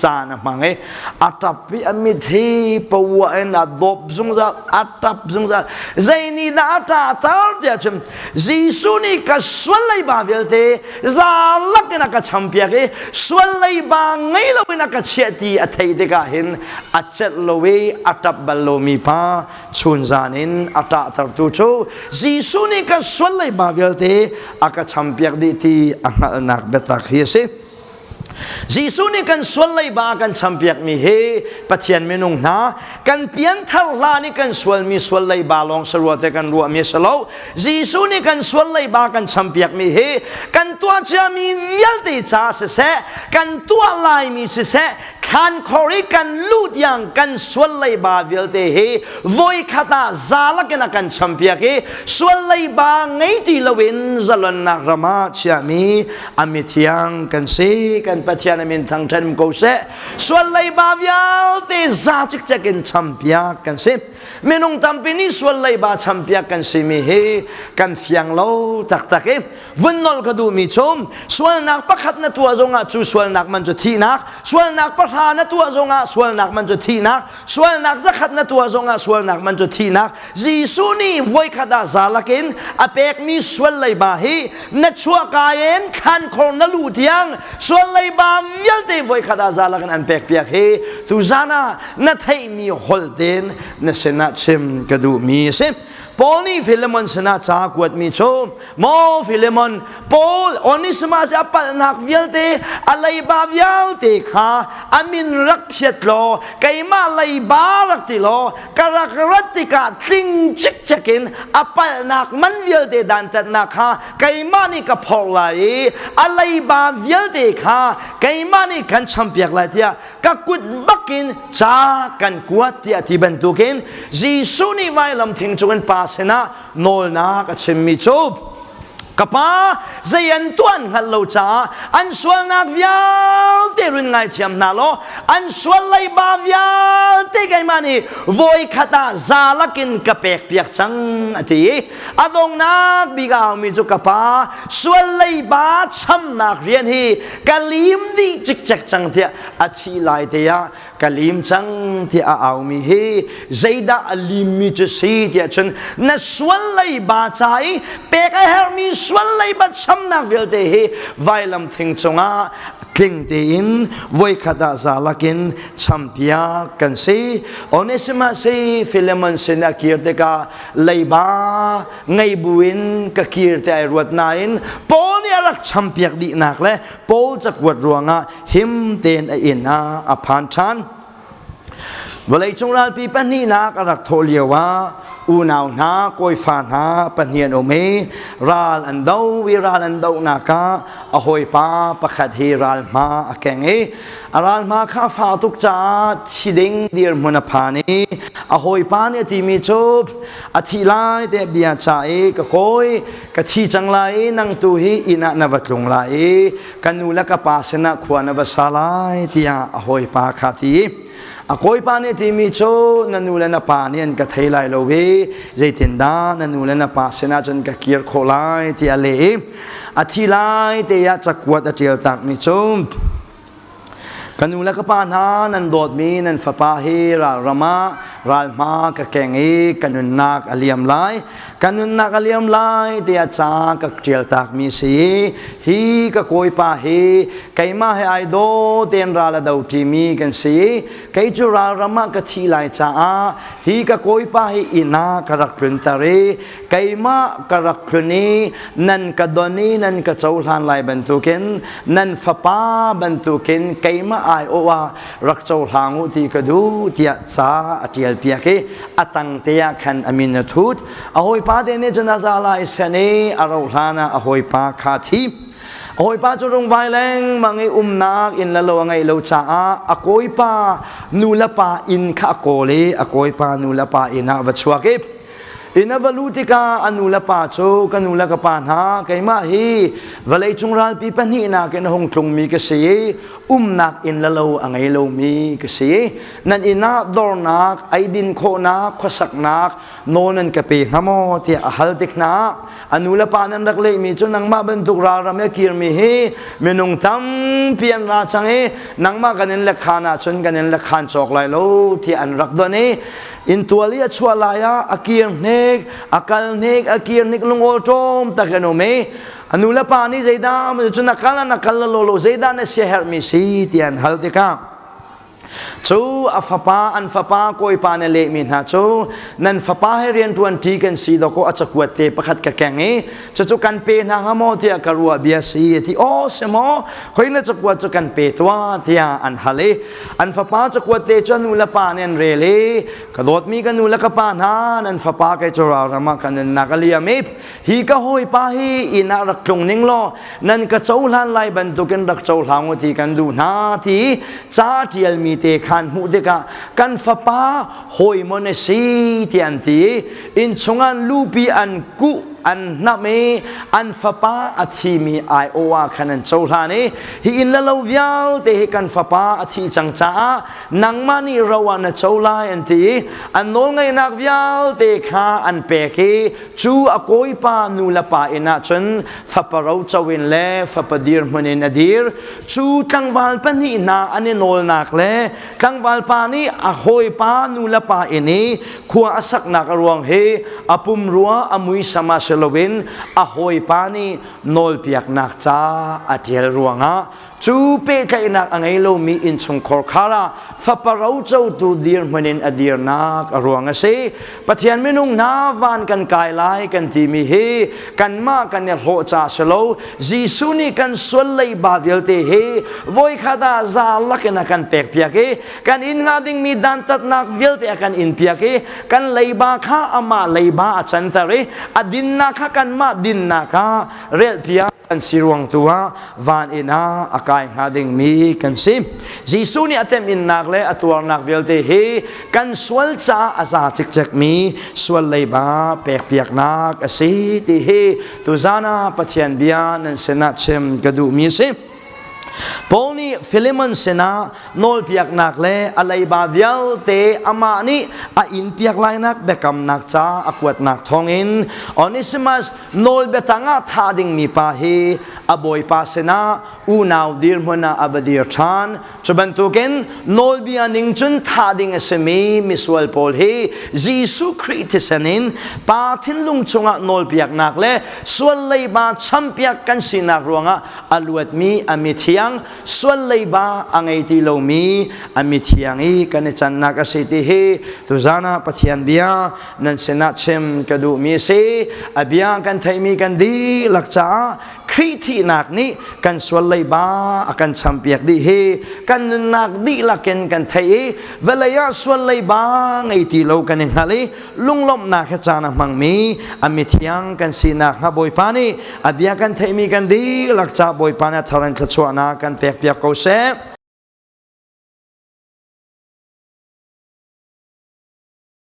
caan a hmang i a ṭap i a mit hi paua in a dawp zungzal a ṭap zungzal zei nih dah a ṭahter tiah cun Jesuh nih ka sual leiba vialte za lakin a ka champiak i sual leiba ngei loin a ka chiah ti a theih tikah hin a celh lo i a ṭap bal lomi pa chunzan in a ṭahtertu cu Jesuh nih ka sual leiba vialte a ka champiak dih ti a hngalhnak biatak hi a si. Jesuh nih kan sual leiba a kan champiakmi hi Pathian minung hna kan pianthar hlan i kan sualmi sual leiba lawng sarua te kan ruahmi a si lo. Jesuh nih kan sual leiba kan champiakmi hi kan tuah ciami vialte ca siseh, kan tuah laimi siseh, thlankhor i kan luh tiang kan sual leiba vialte hi voikhat ah zalak in a kan champiak i sual leiba ngei ti loin zalonnak ram ah chiahmi a mithiang kan si kan Pathian a min thangṭhat ko seh sual leiba vialte za cikcek in champiak kan si minung tampi nih sual leiba champiak kan simi hi kan fiang lo taktak i vun nolh ka duhmi cu sualnak pakhat na tuah zongah cu sualnak man cu thihnak sualnak pahra na tuah zongah sualnak man cu thihnak sualnak zakhat na tuah zongah sualnak man cu thihnak Jesuh nih voikhat ah zalak in a pekmi sual leiba hi na chuahka in thlankhor na luh tiang sual leiba vialte voikhat ah zalak in an pekpiak hi tuzan ah na theihmi holh tein na sinah chim ka duhmi a si Paul nih Philemon sinah ca kuatmi cu Maw Philemon, Paul Onesimus a palhnak vialte, a leiba vialte kha a min rak phiat law, keimah leiba rak ti law, ka rak rat tikah tling cikcek in a palhnak man vialte dantatnak kha keimah nih ka phorh lai i a leiba vialte kha keimah nih kan champiak lai tiah ka kut bakin ca kan kuat tiah ti bantukin Jesuh nih vailam thing cungin pa sinah nawlnak a chimmi cu. Ka pa, zei an tuah an hngalh lo caah an sualnak vialte run ngaithiam hna law an sual leiba vialte keimah nih voikhat ah za lakin ka pekpiak cang a ti i a donghnak bik a aumi cu ka pa sual leiba chamnak rian hi ka lim dih cikcek cang tiah a thi lai te ah ka lim cang tiah a aumi hi zeidah a limmi cu si tiah cun na sual leiba ca i pek a herhmi sual leiba chamnak vialte hi vailam thing cungah tling tein voikhat ah za lakin champiak kan si. Onesimus hi Philemon sin a kir tikah leiba ngei buin ka kir te ai ruat nain Paul nih a rak champiak dihnak le Paul cakuat ruangah him tein a inn ah a phan ṭhan. Vawleicung ralpi pahnihnak a rak thawh lio ah unau hna, kawifa hna pahnih an um i ral an do i ral an dohnak ah a hawipa pakhat hi ral hma a keng i a ral hma kha a fah tuk caah thi ding dirhmun a phan i a hawipa nih a timi cu a thi lai te bia ca i ka kawi ka thi cang lai i nang tu hi inn ah na va tlung lai i ka nu le ka pa sinah khua na va sa lai tiah a hawipa kha ti. A kawipa nih timi cu na nu le na pa nih an ka thei lai lo i zeitindah na nu le na pa sinah cun ka kir khawh lai tiah a leh i a thi lai te ah cakuat a ṭial takmi cu ka nu le ka pa hna nan dawtmi nan fapa hi ralram ah ralhma ka keng i ka nunnak a liam lai. Ka nunnak a liam lai tiah ca ka ṭial takmi si. Hi ka kawipa hi keimah he ai daw tein ral a do ṭimi kan si. Kei cu ralram ah ka thi lai caah hi ka kawipa hi inn ah ka rak tlunter i keimah ka rak tlun i nan ka don i nan ka cohlan lai bantukin nan fapa bantukin keimah aiawh ah rak cohlang u ti ka duh tiah ca a ṭial piak i a tang te ah khan a min a thut. A hawipa te nih cun a za lai sen i a rauh hlan ah a hawipa kha thi. A hawipa cu rungvai lengmang i umnak inn le lo a ngeih lo caah a kawipa nu le pa inn kha a kawl i a kawipa nu le pa inn ah va chuak i inn a va luh tikah a nu le pa cu ka nu le ka pa hna, keimah hi vawleicung ralpi pahnihnak in a hung tlungmi ka si i umnak inn le lo a ngei lomi ka si. Nan inn ah dornak, eidin khawhnak, khuasaknak nawl nan ka pe hnga maw tiah a hal tik hna. A nu le pa nan rak lehmi cu nangmah bantuk ralram i a kirmi hi minung tampi an ra cang i nangmah kan in le khaan ahcun kan in le khaan cawk lai lo tiah an rak don i inntual i a chuah lai ah a kir hnek, a kal hnek, a kir hnek, lungawl ṭawm tak an um i a nu le pa nih zeidah cu na kal na kal lo lo zeidah na siaherhmi si tiah an hal tikah cu a fapa an fapa kawipa na lehmi hna cu nan fapa he rianṭuan ṭi kan si dawkaw a cakuat te pakhat ka keng i cucu kan pe hna hnga maw tiah ka ruah bia si a ti. Aw si maw, khoi na cakuat cu kan pe tuah tiah an hal i an fapa cakuat te cu nu le pa nih an rel i ka dawtmi ka nu le ka pa hna, nan fapa kei cu ralram ah ka nunnak a liam i hi ka hawipa hi inn ah rak tlung ning law nan ka cohlan lai bantukin rak cohlang u ti kan duh hna ti ca ṭialmi te khan hmuh tikah kan fapa hawi maw na si ti an ti. Inn chungah lupi an kuh, an hnamh i an fapa a thimi aiawh ah khan an cohlan i hi inn le lo vialte hi kan fapa a thih cang caah nangmah nih ro ah na co lai an ti i an nawlngeihnak vialte kha an pek i cu a kawipa nu le pa inn ah cun fapa roco in le fapa dirhmun in a dir. Cu tlangval pahnih hna an i nawlnak le tlangval pa nih a hawipa nu le pa inn i khua a saknak a ruang hi a pumrua a muisam ah si loin a hawipa nih nawlpiaknak ca a ṭial ruangah cu pehtlaihnak a ngei lomi innchungkhar khar ah fapa rocotu dirhmun in a dirnak a ruang a si. Pathian minung hna, van kan kai lai kan timi hi kanmah kan i hlawh ca si lo. Jesuh nih kan sual leiba vialte hi voikhat ah za lakin a kan pekpiak i kan in hnga dingmi dantatnak vialte a kan inpiak i kan leiba kha amah leiba a canter i a dinnak kha kanmah dinnak ah relpiak. Kan si ruang tu ah van inn ah a kai hnga dingmi kan si. Jesuh nih a teminnak le a tuarnak vialte hi kan sual caah a za cikcekmi sual leiba pekpiaknak a si ti hi tuzan ah Pathian bia nan sinah chim ka duhmi a si. Paul nih Philemon sinah nawlpiaknak le a leiba vialte amah nih a inpiak lainak biakamnak ca a kuatnak thawngin Onesimus nawl biatang ah thah dingmi pa hi a bawipa sinah unau dirhmun ah a va dir ṭhan. Cu bantukin nawlbia ning cun thah ding a simi misual pawl hi Jesuh Khrih thisen in Pa thinlung chungah nawlpiaknak le sual leiba champiak kan sinak ruangah a luatmi a mithiang, sual leiba a ngei ti lomi a mithiang i kan i cannak a si ti hi tuzan ah Pathian bia nan sinah chim ka duhmi a si. A bia kan theihmi kan dihlak caah Khrih thihnak nih kan sual leiba a kan champiak dih hi kan nunnak dihlak in kan theih i vawlei ah sual leiba ngei ti lo kan i hngal i lunglawmhnak he caan a hmangmi a mithiang kan sinak hnga Bawipa nih a bia kan theihmi kan dihlak caah Bawipa nih a thar in thluachuahnak kan pekpiak ko seh.